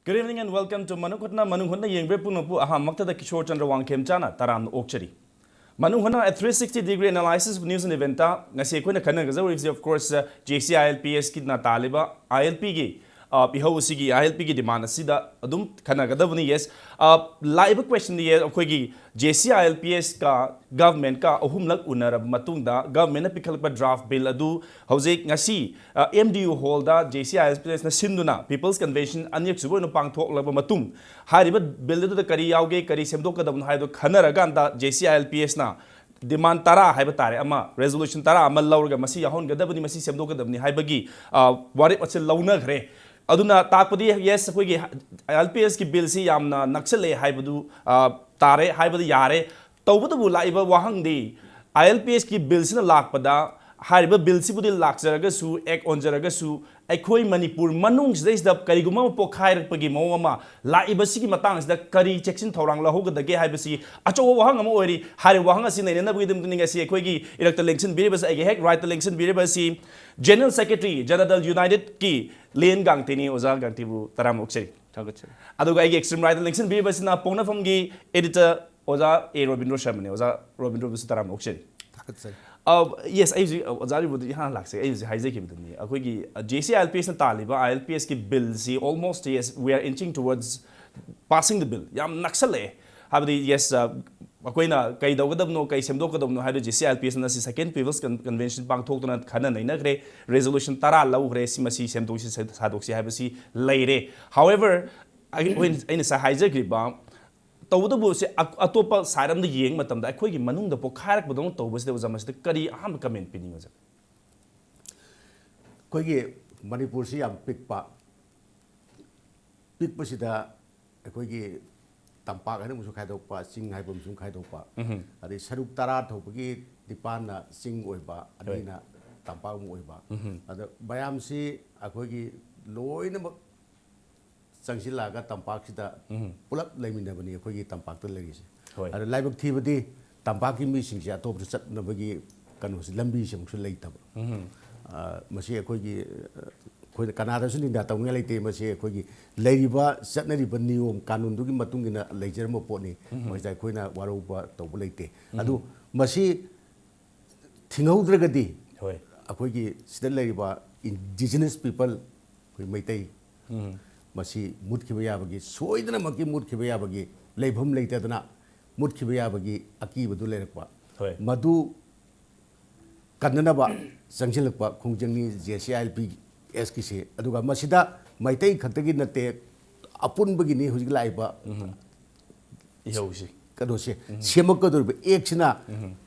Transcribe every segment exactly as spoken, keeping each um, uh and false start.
Good evening and welcome to ꯃꯅꯨꯡ ꯍꯨꯠꯅ꯫ ꯃꯅꯨꯡ ꯍꯨꯠꯅ ꯌꯦꯡꯕꯤꯔ ꯄꯨꯝꯅꯃꯛꯄꯨ ꯑꯍꯥꯟꯕꯃꯛꯇꯗ ꯀꯤꯁꯣꯔ ꯆꯟꯗ꯭ꯔ ꯋꯥꯡꯈꯦꯝꯆꯥꯅ ꯇꯔꯥꯝꯅ ꯑꯣꯛꯆꯔꯤ꯫ ꯃꯅꯨꯡ ꯍꯨꯠꯅ, a three sixty degree analysis of news and event ꯇ ꯉꯁꯤ ꯑꯩꯈꯣꯏꯅ ꯈꯟꯅꯒꯗꯧꯔꯤꯕꯁꯤ, of course, JCILPS ꯀꯤꯅ ꯇꯥꯜꯂꯤꯕ ILP ꯒꯤ, ꯑ, ꯏꯍꯧ ꯑꯁꯤꯒꯤ, ILP ꯒꯤ demand ꯑꯁꯤꯗ ꯑꯗꯨꯝ ꯈꯟꯅꯒꯗꯕꯅꯤ꯫ Yes, ꯑ, ꯂꯥꯛꯏꯕ question ꯗꯤ, yes, ꯑꯩꯈꯣꯏꯒꯤ JCILPS ꯀ government ꯀ ꯑꯍꯨꯝꯂꯛ ꯎꯅꯔꯕ ꯃꯇꯨꯡꯗ government ꯅ ꯄꯤꯈꯠꯂꯛꯄ draft bill ꯑꯗꯨ ꯍꯧꯖꯤꯛ ꯉꯁꯤ, ꯑ, MDU hall ꯗ JCILPS ꯅ ꯁꯤꯟꯗꯨꯅ People's Convention ꯑꯅꯤꯔꯛꯁꯨꯕ ꯑꯣꯏꯅ ꯄꯥꯡꯊꯣꯛꯂꯕ ꯃꯇꯨꯡ, ꯍꯥꯏꯔꯤꯕ bill ꯑꯗꯨꯗ ꯀꯔꯤ ꯌꯥꯎꯒꯦ, ꯀꯔꯤ ꯁꯦꯝꯗꯣꯛꯀꯗꯕꯅꯣ ꯍꯥꯏꯕꯗꯨ ꯈꯟꯅꯔꯀꯥꯟꯗ JCILPS ꯅ demand ꯇꯔꯥ ꯍꯥꯏꯕ ꯇꯥꯔꯦ, ꯑꯃ resolution ꯇꯔꯥ ꯑꯃ ꯂꯧꯔꯒ ꯃꯁꯤ ꯌꯥꯎꯍꯟꯒꯗꯕꯅꯤ, ꯃꯁꯤ ꯁꯦꯝꯗꯣꯛꯀꯗꯕꯅꯤ ꯍꯥꯏꯕꯒꯤ, ꯑ, ꯋꯥꯔꯦꯞ ꯑꯁꯤ ꯂꯧꯅꯈ꯭ꯔꯦ꯫ ꯑꯗꯨꯅ ꯇꯥꯛꯄꯗꯤ, yes, ꯑꯩꯈꯣꯏꯒꯤ ILPS ꯀꯤ bill ꯁꯤ ꯌꯥꯝꯅ ꯅꯛꯁꯜꯂꯛꯑꯦ ꯍꯥꯏꯕꯗꯨ, ꯑ, ꯇꯥꯔꯦ ꯍꯥꯏꯕꯗꯤ ꯌꯥꯔꯦ꯫ ꯇꯧꯕꯇꯕꯨ ꯂꯥꯛꯏꯕ ꯋꯥꯍꯪꯗꯤ, ILPS ꯀꯤ bill ꯁꯤꯅ ꯂꯥꯛꯄꯗ, ꯍꯥꯏꯔꯤꯕ bill ꯁꯤꯕꯨꯗꯤ ꯂꯥꯛꯆꯔꯒꯁꯨ, act ꯑꯣꯟꯖꯔꯒꯁꯨ, ꯑꯩꯈꯣꯏ ꯃꯅꯤꯄꯨꯔ ꯃꯅꯨꯡꯁꯤꯗꯩꯁꯤꯗ ꯀꯔꯤꯒꯨꯝꯕ ꯑꯃ ꯄꯣꯛꯈꯥꯏꯔꯛꯄꯒꯤ ꯃꯑꯣꯡ ꯑꯃ ꯂꯥꯛꯏꯕꯁꯤꯒꯤ ꯃꯇꯥꯡꯁꯤꯗ ꯀꯔꯤ ꯆꯦꯛꯁꯤꯟ ꯊꯧꯔꯥꯡ ꯂꯧꯍꯧꯒꯗꯒꯦ ꯍꯥꯏꯕꯁꯤ ꯑꯆꯧꯕ ꯋꯥꯍꯪ ꯑꯃ ꯑꯣꯏꯔꯤ꯫ ꯍꯥꯏꯔꯤꯕ ꯋꯥꯍꯪ ꯑꯁꯤ ꯅꯩꯅꯅꯕꯒꯤꯗꯃꯛꯇꯅꯤ ꯉꯁꯤ ꯑꯩꯈꯣꯏꯒꯤ ꯏꯔꯛꯇ ꯂꯦꯡꯁꯤꯟꯕꯤꯔꯤꯕꯁꯤ, ꯑꯩꯒꯤ ꯍꯦꯛ right ꯇ ꯂꯦꯡꯁꯤꯟꯕꯤꯔꯤꯕ ꯑꯁꯤ General Secretary, Janata Dal United ꯀꯤ ꯂꯦꯟ ꯒꯥꯡꯇꯦꯅꯤ꯫ ꯑꯣꯖꯥ ꯒꯥꯡꯇꯦꯕꯨ ꯇꯔꯥꯝꯅ ꯑꯣꯛꯆꯔꯤ꯫ ꯊꯥꯒꯠꯆꯔꯤ꯫ ꯑꯗꯨꯒ ꯑꯩꯒꯤ extreme right ꯇ ꯂꯦꯡꯁꯤꯟꯕꯤꯔꯤꯕꯁꯤꯅ ꯄꯣꯛꯅꯐꯝꯒꯤ editor ꯑꯣꯖꯥ ꯑꯦ ꯔꯣꯕꯤꯟꯗ꯭ꯔꯣ ꯁꯔꯃꯅꯤ꯫ ꯑꯣꯖꯥ ꯔꯣꯕꯤꯟꯗ꯭ꯔꯣꯕꯨꯁꯨ ꯇꯔꯥꯝꯅ ꯑꯣꯛꯆꯔꯤ꯫ ꯊꯥꯒꯠꯆꯔꯤ꯫ ꯑ, yes, ꯑꯩ ꯍꯧꯖꯤꯛ, ꯑꯣꯖꯥ ꯑꯔꯤꯕꯗꯨ ꯏꯍꯥꯟ ꯂꯥꯛꯆꯩ꯫ ꯑꯩ ꯍꯧꯖꯤꯛ ꯍꯥꯏꯖꯈꯤꯕꯗꯨꯅꯤ, ꯑꯩꯈꯣꯏꯒꯤ, ꯑ, JCILPS ꯅ ꯇꯥꯜꯂꯤꯕ ILPS ꯀꯤ bill ꯁꯤ almost, yes, we are inching towards passing the bill. ꯌꯥꯝ ꯅꯛꯁꯜꯂꯛꯑꯦ꯫ ꯍꯥꯏꯕꯗꯤ, yes, ꯑ, ꯑꯩꯈꯣꯏꯅ ꯀꯩ ꯇꯧꯒꯗꯕꯅꯣ, ꯀꯩ ꯁꯦꯝꯗꯣꯛꯀꯗꯕꯅꯣ ꯍꯥꯏꯕꯗꯨ JCILPS ꯅ ꯁꯤ second People's Con-, Convention ꯄꯥꯡꯊꯣꯛꯇꯨꯅ ꯈꯟꯅ ꯅꯩꯅꯈ꯭ꯔꯦ, resolution ꯇꯔꯥ ꯂꯧꯈ꯭ꯔꯦ, ꯁꯤ ꯃꯁꯤ ꯁꯦꯝꯗꯣꯛꯁꯤ, ꯁꯦ-, ꯁꯥꯗꯣꯛꯁꯤ ꯍꯥꯏꯕꯁꯤ ꯂꯩꯔꯦ꯫ However, ꯑꯩ-, ꯑꯩꯈꯣꯏꯅ, ꯑꯩꯅ ꯉꯁꯥꯏ ꯍꯥꯏꯖꯈ꯭ꯔꯤꯕ, ꯇꯧꯕꯇꯕꯨ ꯁꯤ ꯑ-, ꯑꯇꯣꯞꯄ side ꯑꯃꯗ ꯌꯦꯡꯕ ꯃꯇꯝꯗ ꯑꯩꯈꯣꯏꯒꯤ ꯃꯅꯨꯡꯗ ꯄꯣꯛꯈꯥꯏꯔꯛꯄꯗꯧꯅ ꯇꯧꯕꯁꯤꯗ ꯑꯣꯖꯥ ꯃꯁꯤꯗ ꯀꯔꯤ ꯑꯍꯥꯟꯕ comment ꯄꯤꯅꯤꯡꯉꯤ ꯑꯣꯖꯥ? ꯑꯩꯈꯣꯏꯒꯤ ꯃꯅꯤꯄꯨꯔꯁꯤ ꯌꯥꯝ ꯄꯤꯛꯄ, ꯄꯤꯛꯄꯁꯤꯗ ꯑꯩꯈꯣꯏꯒꯤ ꯇꯝꯄꯥꯛ ꯍꯥꯏꯅ ꯑꯃꯁꯨ ꯈꯥꯏꯗꯣꯛꯄ, ꯆꯤꯡ ꯍꯥꯏꯕ ꯑꯃꯁꯨ ꯈꯥꯏꯗꯣꯛꯄ, ꯎꯝꯍꯨꯝ꯫ ꯑꯗꯩ ꯁꯔꯨꯛ ꯇꯔꯥ ꯊꯣꯛꯄꯒꯤ ꯅꯤꯄꯥꯟꯅ ꯆꯤꯡ ꯑꯣꯏꯕ, ꯍꯣꯏ꯫ ꯑꯅꯤꯅ ꯇꯝꯄꯥꯛ ꯑꯃ ꯑꯣꯏꯕ꯫ ꯎꯝꯍꯨꯝ꯫ ꯑꯗ ꯃꯌꯥꯝꯁꯤ ꯑꯩꯈꯣꯏꯒꯤ ꯂꯣꯏꯅꯃꯛ ꯆꯪꯁꯤꯜꯂꯛꯑꯒ ꯇꯝꯄꯥꯛꯁꯤꯗ ꯎꯝꯍꯨꯝ꯫ ꯄꯨꯂꯞ ꯂꯩꯃꯤꯟꯅꯕꯅꯤ ꯑꯩꯈꯣꯏꯒꯤ ꯇꯝꯄꯥꯛꯇ ꯂꯩꯔꯤꯁꯦ꯫ ꯍꯣꯏ꯫ ꯑꯗ ꯂꯥꯏꯕꯛ ꯊꯤꯕꯗꯤ ꯇꯝꯄꯥꯛꯀꯤ ꯃꯤꯁꯤꯡꯁꯦ ꯑꯇꯣꯞꯄꯗ ꯆꯠꯅꯕꯒꯤ ꯀꯩꯅꯣꯁꯤ, ꯂꯝꯕꯤꯁꯤ ꯑꯃꯨꯛꯁꯨ ꯂꯩꯇꯕ꯫ ꯎꯝꯍꯨꯝ꯫ ꯑ, ꯃꯁꯤ ꯑꯩꯈꯣꯏꯒꯤ, ꯑ, ꯑꯩꯈꯣꯏꯅ ꯀꯅꯥꯗꯁꯨ ꯅꯤꯟꯗꯥ ꯇꯧꯅꯤꯡꯉꯥꯏ ꯂꯩꯇꯦ꯫ ꯃꯁꯤ ꯑꯩꯈꯣꯏꯒꯤ ꯂꯩꯔꯤꯕ ꯆꯠꯅꯔꯤꯕ ꯅꯤꯌꯣꯝ ꯀꯥꯅꯨꯟꯗꯨꯒꯤ ꯃꯇꯨꯡ ꯏꯟꯅ ꯂꯩꯖꯔꯝꯕ ꯄꯣꯠꯅꯤ꯫ ꯃꯁꯤꯗ ꯑꯩꯈꯣꯏꯅ ꯋꯥꯔꯧꯕ ꯇꯧꯕ ꯂꯩꯇꯦ꯫ ꯑꯗꯨ ꯃꯁꯤ ꯊꯤꯡꯍꯧꯗ꯭ꯔꯒꯗꯤ ꯍꯣꯏ꯫ ꯑꯩꯈꯣꯏꯒꯤ ꯁꯤꯗ ꯂꯩꯔꯤꯕ indigenous people, ꯑꯩꯈꯣꯏ ꯃꯩꯇꯩ, ꯃꯁꯤ ꯃꯨꯠꯈꯤꯕ ꯌꯥꯕꯒꯤ, ꯁꯣꯏꯗꯅꯃꯛꯀꯤ ꯃꯨꯠꯈꯤꯕ ꯌꯥꯕꯒꯤ, ꯂꯩꯐꯝ ꯂꯩꯇꯗꯅ ꯃꯨꯠꯈꯤꯕ ꯌꯥꯕꯒꯤ ꯑꯀꯤꯕꯗꯨ ꯂꯩꯔꯛꯄ꯫ ꯍꯣꯏ꯫ ꯃꯗꯨ ꯀꯟꯅꯅꯕ ꯆꯪꯁꯤꯜꯂꯛꯄ ꯈꯣꯡꯖꯪꯅꯤ J C I L P ꯑꯦꯁꯀꯤꯁꯤ꯫ ꯑꯗꯨꯒ ꯃꯁꯤꯗ ꯃꯩꯇꯩ ꯈꯛꯇꯒꯤ ꯅꯠꯇꯦ, ꯑꯄꯨꯟꯕꯒꯤꯅꯤ ꯍꯧꯖꯤꯛ ꯂꯥꯛꯏꯕ ꯏꯍꯧꯁꯤ꯫ ꯀꯩꯅꯣꯁꯦ, ꯁꯦꯝꯃꯛꯀꯗꯧꯔꯤꯕ ꯑꯦꯛꯁꯤꯅ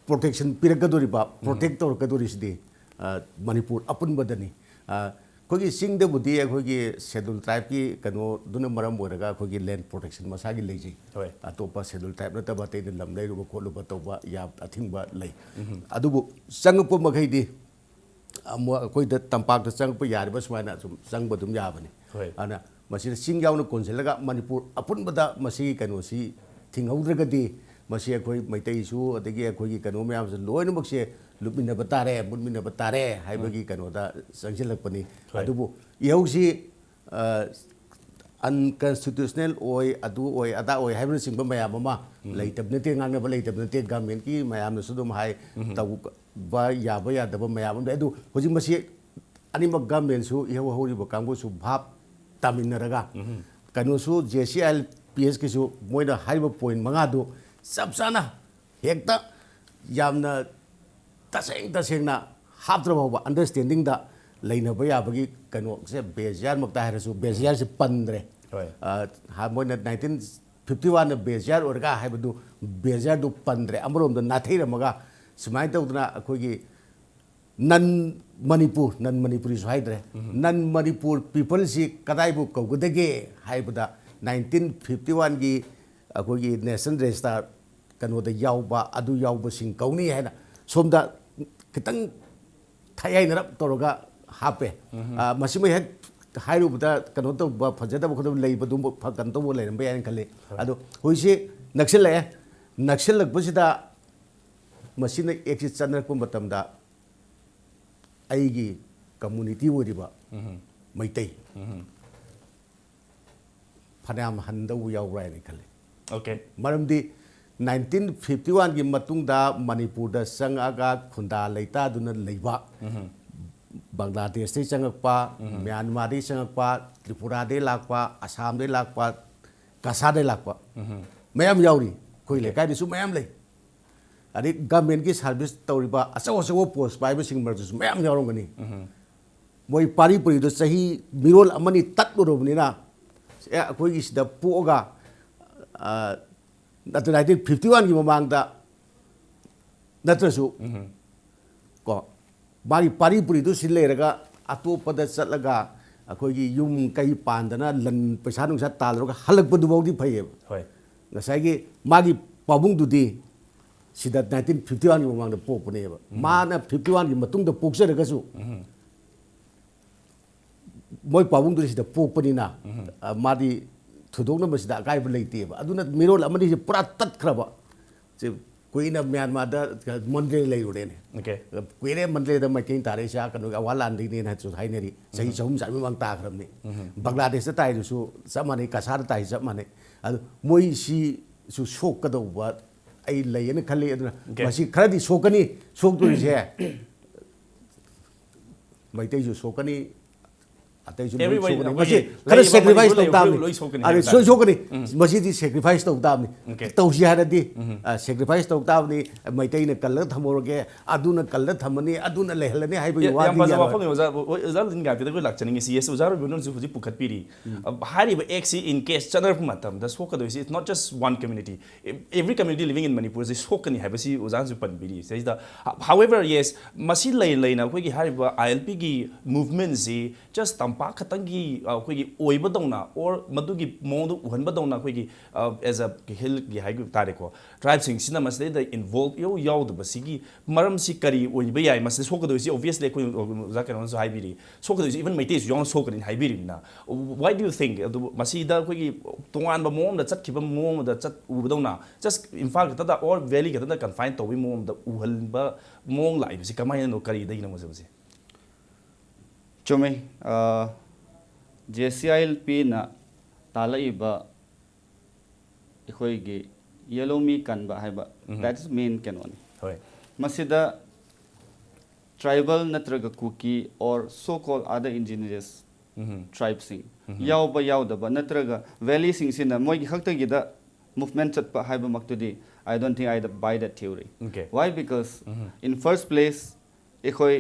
protection ꯄꯤꯔꯛꯀꯗꯧꯔꯤꯕ, protect ꯇꯧꯔꯛꯀꯗꯧꯔꯤꯁꯤꯗꯤ, ꯑ, ꯃꯅꯤꯄꯨꯔ ꯑꯄꯨꯟꯕꯗꯅꯤ꯫ ꯑ, ꯑꯩꯈꯣꯏꯒꯤ ꯆꯤꯡꯗꯕꯨꯗꯤ ꯑꯩꯈꯣꯏꯒꯤ schedule tribeꯀꯤ ꯀꯩꯅꯣꯗꯨꯅ ꯃꯔꯝ ꯑꯣꯏꯔꯒ ꯑꯩꯈꯣꯏꯒꯤ land protection ꯃꯁꯥꯒꯤ ꯂꯩꯖꯩ꯫ ꯍꯣꯏ꯫ ꯑꯇꯣꯞꯄ schedule tribe ꯅꯠꯇꯕ ꯑꯇꯩꯗ ꯂꯝ ꯂꯩꯔꯨꯕ ꯈꯣꯠꯂꯨꯕ ꯇꯧꯕ ꯌꯥ-, ꯑꯊꯤꯡꯕ ꯂꯩ꯫ ꯑꯗꯨꯕꯨ ꯆꯪꯉꯛꯄ ꯃꯈꯩꯗꯤ ꯑꯃꯨꯛ ꯑꯩꯈꯣꯏꯗ ꯇꯝꯄꯥꯛꯇ ꯆꯪꯉꯛꯄ ꯌꯥꯔꯤꯕ ꯁꯨꯃꯥꯏꯅ ꯁꯨꯝ ꯆꯪꯕ ꯑꯗꯨꯝ ꯌꯥꯕꯅꯤ꯫ ꯍꯣꯏ꯫ ꯑꯗꯨꯅ ꯃꯁꯤꯗ ꯆꯤꯡ ꯌꯥꯎꯅ ꯀꯣꯟꯁꯤꯜꯂꯒ ꯃꯅꯤꯄꯨꯔ ꯑꯄꯨꯟꯕꯗ ꯃꯁꯤꯒꯤ ꯀꯩꯅꯣꯁꯤ ꯊꯤꯡꯍꯧꯗ꯭ꯔꯒꯗꯤ ꯃꯁꯤ ꯑꯩꯈꯣꯏ ꯃꯩꯇꯩꯁꯨ ꯑꯗꯒꯤ ꯑꯩꯈꯣꯏꯒꯤ ꯀꯩꯅꯣ ꯃꯌꯥꯝꯁꯨ ꯂꯣꯏꯅꯃꯛꯁꯦ ꯂꯨꯞꯃꯤꯟꯅꯕ ꯇꯥꯔꯦ, ꯃꯨꯠꯃꯤꯟꯅꯕ ꯇꯥꯔꯦ ꯍꯥꯏꯕꯒꯤ ꯀꯩꯅꯣꯗ ꯆꯪꯁꯤꯜꯂꯛꯄꯅꯤ꯫ ꯍꯣꯏ꯫ ꯑꯗꯨꯕꯨ ꯏꯍꯧꯁꯤ, ꯑ, unconstitutional ꯑꯣꯏ, ꯑꯗꯨ ꯑꯣꯏ, ꯑꯗꯥ ꯑꯣꯏ ꯍꯥꯏꯕꯅꯆꯤꯡꯕ ꯃꯌꯥꯝ ꯑꯃ ꯂꯩꯇꯕ ꯅꯠꯇꯦ, ꯉꯥꯡꯅꯕ ꯂꯩꯇꯕ ꯅꯠꯇꯦ꯫ Governmentꯀꯤ ꯃꯌꯥꯝꯅꯁꯨ ꯑꯗꯨꯝ ꯍꯥꯏ, ꯇꯧꯕ ꯌꯥꯕ ꯌꯥꯗꯕ ꯃꯌꯥꯝ ꯑꯃ ꯂꯩ꯫ ꯑꯗꯨ ꯍꯧꯖꯤꯛ ꯃꯁꯤ ꯑꯅꯤꯃꯛ governmentꯁꯨ, ꯏꯍꯧ ꯍꯧꯔꯤꯕ ꯀꯥꯡꯕꯨꯁꯨ ꯚꯥꯞ ꯇꯥꯃꯤꯟꯅꯔꯒ, ꯀꯩꯅꯣꯁꯨ, J C I L P ꯑꯦꯁꯀꯤꯁꯨ ꯃꯣꯏꯅ ꯍꯥꯏꯔꯤꯕ point ꯃꯉꯥꯗꯨ ꯆꯞ ꯆꯥꯅ ꯍꯦꯛꯇ ꯌꯥꯝꯅ ꯇꯁꯦꯡ ꯇꯁꯦꯡꯅ ꯍꯥꯞꯇ꯭ꯔ ꯐꯥꯎꯕ understandingꯗ ꯂꯩꯅꯕ ꯌꯥꯕꯒꯤ ꯀꯩꯅꯣꯁꯦ, ꯕꯦꯖꯤꯌꯥꯔꯃꯛꯇ ꯍꯥꯏꯔꯁꯨ ꯕꯦꯖꯤꯌꯥꯔꯁꯦ ꯄꯟꯗ꯭ꯔꯦ꯫ ꯍꯣꯏ꯫ ꯑ, ꯍꯥ-, ꯃꯣꯏꯅ nineteen fifty oneꯅ ꯕꯦꯖꯤꯌꯥꯔ ꯑꯣꯏꯔꯒ ꯍꯥꯏꯕꯗꯨ, ꯕꯦꯖꯤꯌꯥꯔꯗꯨ ꯄꯟꯗ꯭ꯔꯦ꯫ ꯑꯃꯔꯣꯝꯗ ꯅꯥꯊꯩꯔꯝꯃꯒ ꯁꯨꯃꯥꯏꯅ ꯇꯧꯗꯅ ꯑꯩꯈꯣꯏꯒꯤ non ꯃꯅꯤꯄꯨꯔ, non ꯃꯅꯤꯄꯨꯔꯤꯁꯨ ꯍꯥꯏꯗ꯭ꯔꯦ, non ꯃꯅꯤꯄꯨꯔ peopleꯁꯤ ꯀꯗꯥꯏꯕꯨ ꯀꯧꯒꯗꯒꯦ ꯍꯥꯏꯕꯗ, nineteen fifty oneꯒꯤ ꯑꯩꯈꯣꯏꯒꯤ national register ꯀꯩꯅꯣꯗ ꯌꯥꯎꯕ, ꯑꯗꯨ ꯌꯥꯎꯕꯁꯤꯡ ꯀꯧꯅꯤ ꯍꯥꯏꯅ ꯁꯣꯝꯗ ꯈꯤꯇꯪ ꯊꯩꯍꯥꯏꯅꯔꯞ ꯇꯧꯔꯒ ꯍꯥꯞꯄꯦ꯫ ꯑ, ꯃꯁꯤꯃ ꯍꯦꯛ ꯍꯥꯏꯔꯨꯕꯗ ꯀꯩꯅꯣ ꯇꯧꯕ, ꯐꯖꯗꯕ ꯈꯣꯠꯇꯕ ꯂꯩꯕꯗꯨ ꯐ-, ꯀꯩꯅꯣ ꯇꯧꯕ ꯂꯩꯔꯝꯕ ꯌꯥꯏꯅ ꯈꯜꯂꯤ꯫ ꯑꯗꯣ ꯍꯧꯖꯤꯛꯁꯤ ꯅꯛꯁꯤꯜꯂꯛꯑꯦ꯫ ꯅꯛꯁꯤꯜꯂꯛꯄꯁꯤꯗ ꯃꯁꯤꯅ ꯑꯦꯛꯁꯤ ꯆꯠꯅꯔꯛꯄ ꯃꯇꯝꯗ ꯑꯩꯒꯤ community ꯑꯣꯏꯔꯤꯕ ꯃꯩꯇꯩ ꯐꯅꯌꯥꯝ ꯍꯟꯗꯧꯕ ꯌꯥꯎꯕ꯭ꯔꯥ ꯍꯥꯏꯅ ꯈꯜꯂꯤ꯫ Okay. ꯃꯔꯝꯗꯤ ꯅꯥꯏꯟꯇꯤꯟ ꯐꯤꯐꯇꯤ ꯋꯥꯟꯒꯤ ꯃꯇꯨꯡꯗ ꯃꯅꯤꯄꯨꯔꯗ ꯆꯪꯉꯛꯑꯒ ꯈꯨꯟꯗꯥ ꯂꯩꯇꯥꯗꯨꯅ ꯂꯩꯕ, ꯕꯪꯒ꯭ꯂꯥꯗꯦꯁꯇꯒꯤ ꯆꯪꯉꯛꯄ, ꯃ꯭ꯌꯥꯟꯃꯥꯔꯗꯒꯤ ꯆꯪꯉꯛꯄ, ꯇ꯭ꯔꯤꯄꯨꯔꯥꯗꯒꯤ ꯂꯥꯛꯄ, ꯑꯁꯥꯝꯗꯒꯤ ꯂꯥꯛꯄ, ꯀꯁꯥꯔꯗꯒꯤ ꯂꯥꯛꯄ ꯃꯌꯥꯝ ꯌꯥꯎꯔꯤ꯫ ꯑꯩꯈꯣꯏ ꯂꯩꯀꯥꯏꯗꯁꯨ ꯃꯌꯥꯝ ꯂꯩ꯫ ꯑꯗꯩ ꯒꯃꯦꯟꯒꯤ ꯁꯥꯔꯚꯤꯁ ꯇꯧꯔꯤꯕ ꯑꯆꯧ ꯑꯆꯧꯕ ꯄꯣꯁ ꯄꯥꯏꯕꯁꯤꯡ ꯃꯔꯛꯇꯁꯨ ꯃꯌꯥꯝ ꯌꯥꯎꯔꯝꯒꯅꯤ꯫ ꯃꯣꯏ ꯄꯥꯔꯤ ꯄꯨꯔꯤꯗꯣ ꯆꯍꯤ ꯃꯤꯔꯣꯜ ꯑꯃꯅꯤ ꯇꯠꯂꯨꯔꯕꯅꯤꯅ, ꯑꯦ, ꯑꯩꯈꯣꯏꯒꯤ ꯁꯤꯗ ꯄꯣꯛꯑꯒ, ꯑ, ꯅꯠꯇ꯭ꯔ ꯅꯥꯏꯟꯇꯤꯟ ꯐꯤꯐꯇꯤ ꯋꯥꯟꯒꯤ ꯃꯃꯥꯡꯗ ꯅꯠꯇ꯭ꯔꯁꯨ, ꯀꯣ, ꯃꯥꯒꯤ ꯄꯥꯔꯤ ꯄꯨꯔꯤꯗꯨ ꯁꯤ ꯂꯩꯔꯒ ꯑꯇꯣꯞꯄꯗ ꯆꯠꯂꯒ ꯑꯩꯈꯣꯏꯒꯤ ꯌꯨꯝ ꯀꯩ ꯄꯥꯟꯗꯅ ꯂꯟ ꯄꯩꯁꯥ ꯅꯨꯡꯁꯥ ꯇꯥꯜꯂꯨꯔꯒ ꯍꯜꯂꯛꯄꯗꯨꯐꯥꯎꯗꯤ ꯐꯩꯌꯦꯕ꯫ ꯍꯣꯏ꯫ ꯉꯁꯥꯏꯒꯤ ꯃꯥꯒꯤ ꯄꯥꯕꯨꯡꯗꯨꯗꯤ ꯁꯤꯗ ꯅꯥꯏꯟꯇꯤꯟ ꯐꯤꯐꯇꯤ ꯋꯥꯟꯒꯤ ꯃꯃꯥꯡꯗ ꯄꯣꯛꯄꯅꯦꯕ꯫ ꯃꯥꯅ ꯐꯤꯐꯇꯤ ꯋꯥꯟꯒꯤ ꯃꯇꯨꯡꯗ ꯄꯣꯛꯆꯔꯒꯁꯨ ꯃꯣꯏ ꯄꯥꯕꯨꯡꯗꯨꯗꯤ ꯁꯤꯗ ꯄꯣꯛꯄꯅꯤꯅ, ꯑ, ꯃꯥꯗꯤ ꯊꯣꯏꯗꯣꯛꯅ ꯃꯁꯤꯗ ꯑꯀꯥꯏꯕ ꯂꯩꯇꯦꯕ꯫ ꯑꯗꯨꯅ ꯃꯤꯔꯣꯜ ꯑꯃꯅꯤꯁꯦ ꯄꯨꯔꯥ ꯇꯠꯈ꯭ꯔꯕ꯫ ꯁꯤ ꯀꯨꯏꯅ ꯃ꯭ꯌꯥꯟꯃꯥꯔꯗ, ꯃꯟꯗ꯭ꯔꯦ ꯂꯩꯔꯨꯔꯦꯅꯦ꯫ Okay. ꯀꯨꯏꯔꯦ ꯃꯟꯗ꯭ꯔꯦꯗ ꯃꯩꯇꯩ ꯇꯥꯔꯛꯏꯁꯦ, ꯑꯥ, ꯀꯩꯅꯣꯒꯤ ꯑꯋꯥ ꯂꯥꯟꯗꯒꯤꯅꯦꯅ ꯍꯥꯏꯁꯨ ꯍꯥꯏꯅꯔꯤ꯫ ꯆꯍꯤ ꯆꯍꯨꯝ ꯆꯥꯃꯔꯤ ꯃꯃꯥꯡ ꯇꯥꯈ꯭ꯔꯕꯅꯤ꯫ ꯕꯪꯒ꯭ꯂꯥꯗꯦꯁꯇ ꯇꯥꯏꯗꯨꯁꯨ ꯆꯞ ꯃꯥꯟꯅꯩ, ꯀꯁꯥꯔꯗ ꯇꯥꯏꯁꯨ ꯆꯞ ꯃꯥꯟꯅꯩ꯫ ꯑꯗꯨ ꯃꯣꯏꯁꯤꯁꯨ ꯁꯣꯛꯀꯗꯧꯕ ꯑꯩ ꯂꯩꯌꯦꯅ ꯈꯜꯂꯤ꯫ ꯑꯗꯨꯅ Okay. ꯃꯁꯤ ꯈꯔꯗꯤ ꯁꯣꯛꯀꯅꯤ꯫ ꯁꯣꯛꯇꯣꯏꯁꯦ ꯃꯩꯇꯩꯁꯨ ꯁꯣꯛꯀꯅꯤ, ꯑꯇꯩꯁꯨ ꯂꯣꯏ Everyone, ꯁꯣꯛꯀꯅꯤ꯫ ꯑꯩꯈꯣꯏꯒꯤ ꯃꯁꯤ ꯈꯔ ꯂꯩꯔꯤꯕ ꯁꯦꯀ꯭ꯔꯤꯐꯥꯏꯁ ꯃꯅꯤꯄꯨꯔ ꯇꯧ ꯇꯥꯕꯅꯤ꯫ ꯂꯩꯔꯤꯕ ꯂꯣꯏ ꯁꯣꯛꯀꯅꯤ ꯑꯗꯨ ꯍꯥꯏꯕ ꯁꯣꯏ ꯇꯥꯔꯦ꯫ ꯁꯣꯛꯀꯅꯤ꯫ ꯃꯁꯤꯗꯤ ꯁꯦꯀ꯭ꯔꯤꯐꯥꯏꯁ ꯇꯧ ꯇꯥꯕꯅꯤ꯫ Okay. ꯇꯧꯁꯤ ꯍꯥꯏꯔꯗꯤ, ꯑ, ꯁꯦꯀ꯭ꯔꯤꯐꯥꯏꯁ ꯇꯧ ꯇꯥꯕꯅꯤ꯫ ꯃꯩꯇꯩꯅ ꯀꯜꯂꯒ ꯊꯝꯍꯧꯔꯒꯦ, ꯑꯗꯨꯅ ꯀꯜꯂ ꯊꯝꯃꯅꯤ, ꯑꯗꯨꯅ ꯂꯩꯍꯜꯂꯅꯤ ꯍꯥꯏꯕꯒꯤ ꯌꯥ-, ꯌꯥꯝ ꯋꯥꯗꯤ ꯐꯖꯕ ꯌꯥꯔꯣꯏ꯫ ꯋꯥꯐꯝꯅꯤ ꯑꯣꯖꯥ꯫ ꯑꯣ-, ꯑꯣꯖꯥ ꯂꯤꯟꯒꯥꯇꯤꯗ ꯑꯩꯈꯣꯏ ꯂꯥꯛꯆꯅꯤꯡꯉꯤꯁꯤ, yes, ꯑꯣꯖꯥ ꯔꯣꯕꯤꯟꯗ꯭ꯔꯅꯁꯨ ꯍꯧꯖꯤꯛ ꯄꯨꯈꯠꯄꯤꯔꯤ꯫ ꯑ, ꯍꯥꯏꯔꯤꯕ ꯑꯦꯛꯁꯤ in case ꯆꯠꯅꯔꯛꯄ ꯃꯇꯝꯗ ꯁꯣꯛꯀꯗꯣꯏꯁꯤ, it's not just one community. Every community living in Manipur ꯁꯤ ꯁꯣꯛꯀꯅꯤ ꯍꯥꯏꯕꯁꯤ ꯑꯣꯖꯥꯅꯁꯨ ꯄꯟꯕꯤꯔꯤ꯫ ꯁꯤꯗꯩꯁꯤꯗ, however, yes, ꯃꯁꯤ ꯂꯩ ꯂꯩꯅ ꯑꯩꯈꯣꯏꯒꯤ ꯍꯥꯏꯔꯤꯕ ILP ꯒꯤ movement ꯁꯤ just ꯇꯝꯄꯥꯛ ꯈꯛꯇꯪꯒꯤ, ꯑ, ꯑꯩꯈꯣꯏꯒꯤ ꯑꯣꯏꯕꯗꯧꯅ, or ꯃꯗꯨꯒꯤ ꯃꯑꯣꯡꯗ ꯎꯍꯟꯕꯗꯧꯅ ꯑꯩꯈꯣꯏꯒꯤ, ꯑ, as a ꯍꯤꯜꯒꯤ ꯍꯥꯏꯕ ꯇꯥꯔꯦꯀꯣ, ꯇ꯭ꯔꯥꯏꯕꯁꯤꯡꯁꯤꯅ ꯃꯁꯤꯗꯩꯗ involve ꯏꯌꯧ ꯌꯥꯎꯗꯕꯁꯤꯒꯤ ꯃꯔꯝꯁꯤ ꯀꯔꯤ ꯑꯣꯏꯕ ꯌꯥꯏ? ꯃꯁꯤꯗ ꯁꯣꯛꯀꯗꯣꯏꯁꯤ, obviously, ꯑꯩꯈꯣꯏ ꯑꯣꯖꯥ ꯀꯩꯅꯣꯅꯁꯨ ꯍꯥꯏꯕꯤꯔꯤ, ꯁꯣꯛꯀꯗꯣꯏꯁꯤ even ꯃꯩꯇꯩꯁꯨ ꯌꯥꯎꯅ ꯁꯣꯛꯀꯅꯤ ꯍꯥꯏꯕꯤꯔꯤꯕꯅꯤꯅ, why do you think? ꯑꯗꯨꯕꯨ ꯃꯁꯤꯗ ꯑꯩꯈꯣꯏꯒꯤ ꯇꯣꯉꯥꯟꯕ ꯃꯑꯣꯡ ꯑꯃꯗ ꯆꯠꯈꯤꯕ ꯃꯑꯣꯡ ꯑꯃꯗ ꯆꯠ-, ꯎꯕꯗꯧꯅ, just ꯏꯝꯐꯥꯜ ꯈꯛꯇꯗ or valley ꯈꯛꯇꯗ confine ꯇꯧꯕꯒꯤ ꯃꯑꯣꯡ ꯑꯃꯗ ꯎꯍꯟꯕ ꯃꯑꯣꯡ ꯂꯥꯛꯏꯕꯁꯤ ꯀꯃꯥꯏꯅꯅꯣ, ꯀꯔꯤꯗꯒꯤꯅꯣ ꯃꯁꯤ? ꯆꯨꯝꯃꯤ꯫ ꯖꯦ ꯁꯤ ꯑꯥꯏ ꯑꯦꯜ ꯄꯤꯅ ꯇꯥꯜꯂꯛꯏꯕ ꯑꯩꯈꯣꯏꯒꯤ ꯌꯦꯂꯣꯃꯤ ꯀꯟꯕ ꯍꯥꯏꯕ, that is main ꯀꯩꯅꯣꯅꯤ꯫ ꯍꯣꯏ꯫ ꯃꯁꯤꯗ ꯇ꯭ꯔꯥꯏꯕꯦꯜ ꯅꯠꯇ꯭ꯔꯒ ꯀꯨꯀꯤ or so called other indigenous ꯇ꯭ꯔꯥꯏꯕꯁꯤꯡ ꯌꯥꯎꯕ ꯌꯥꯎꯗꯕ ꯅꯠꯇ꯭ꯔꯒ ꯚꯦꯂꯤꯁꯤꯡꯁꯤꯅ ꯃꯣꯏꯒꯤ ꯈꯛꯇꯒꯤꯗ ꯃꯨꯚꯃꯦꯟ ꯆꯠꯄ ꯍꯥꯏꯕꯃꯛꯇꯨꯗꯤ, I don't think I buy that theory. Okay. Why? Because in first place, ꯑꯩꯈꯣꯏ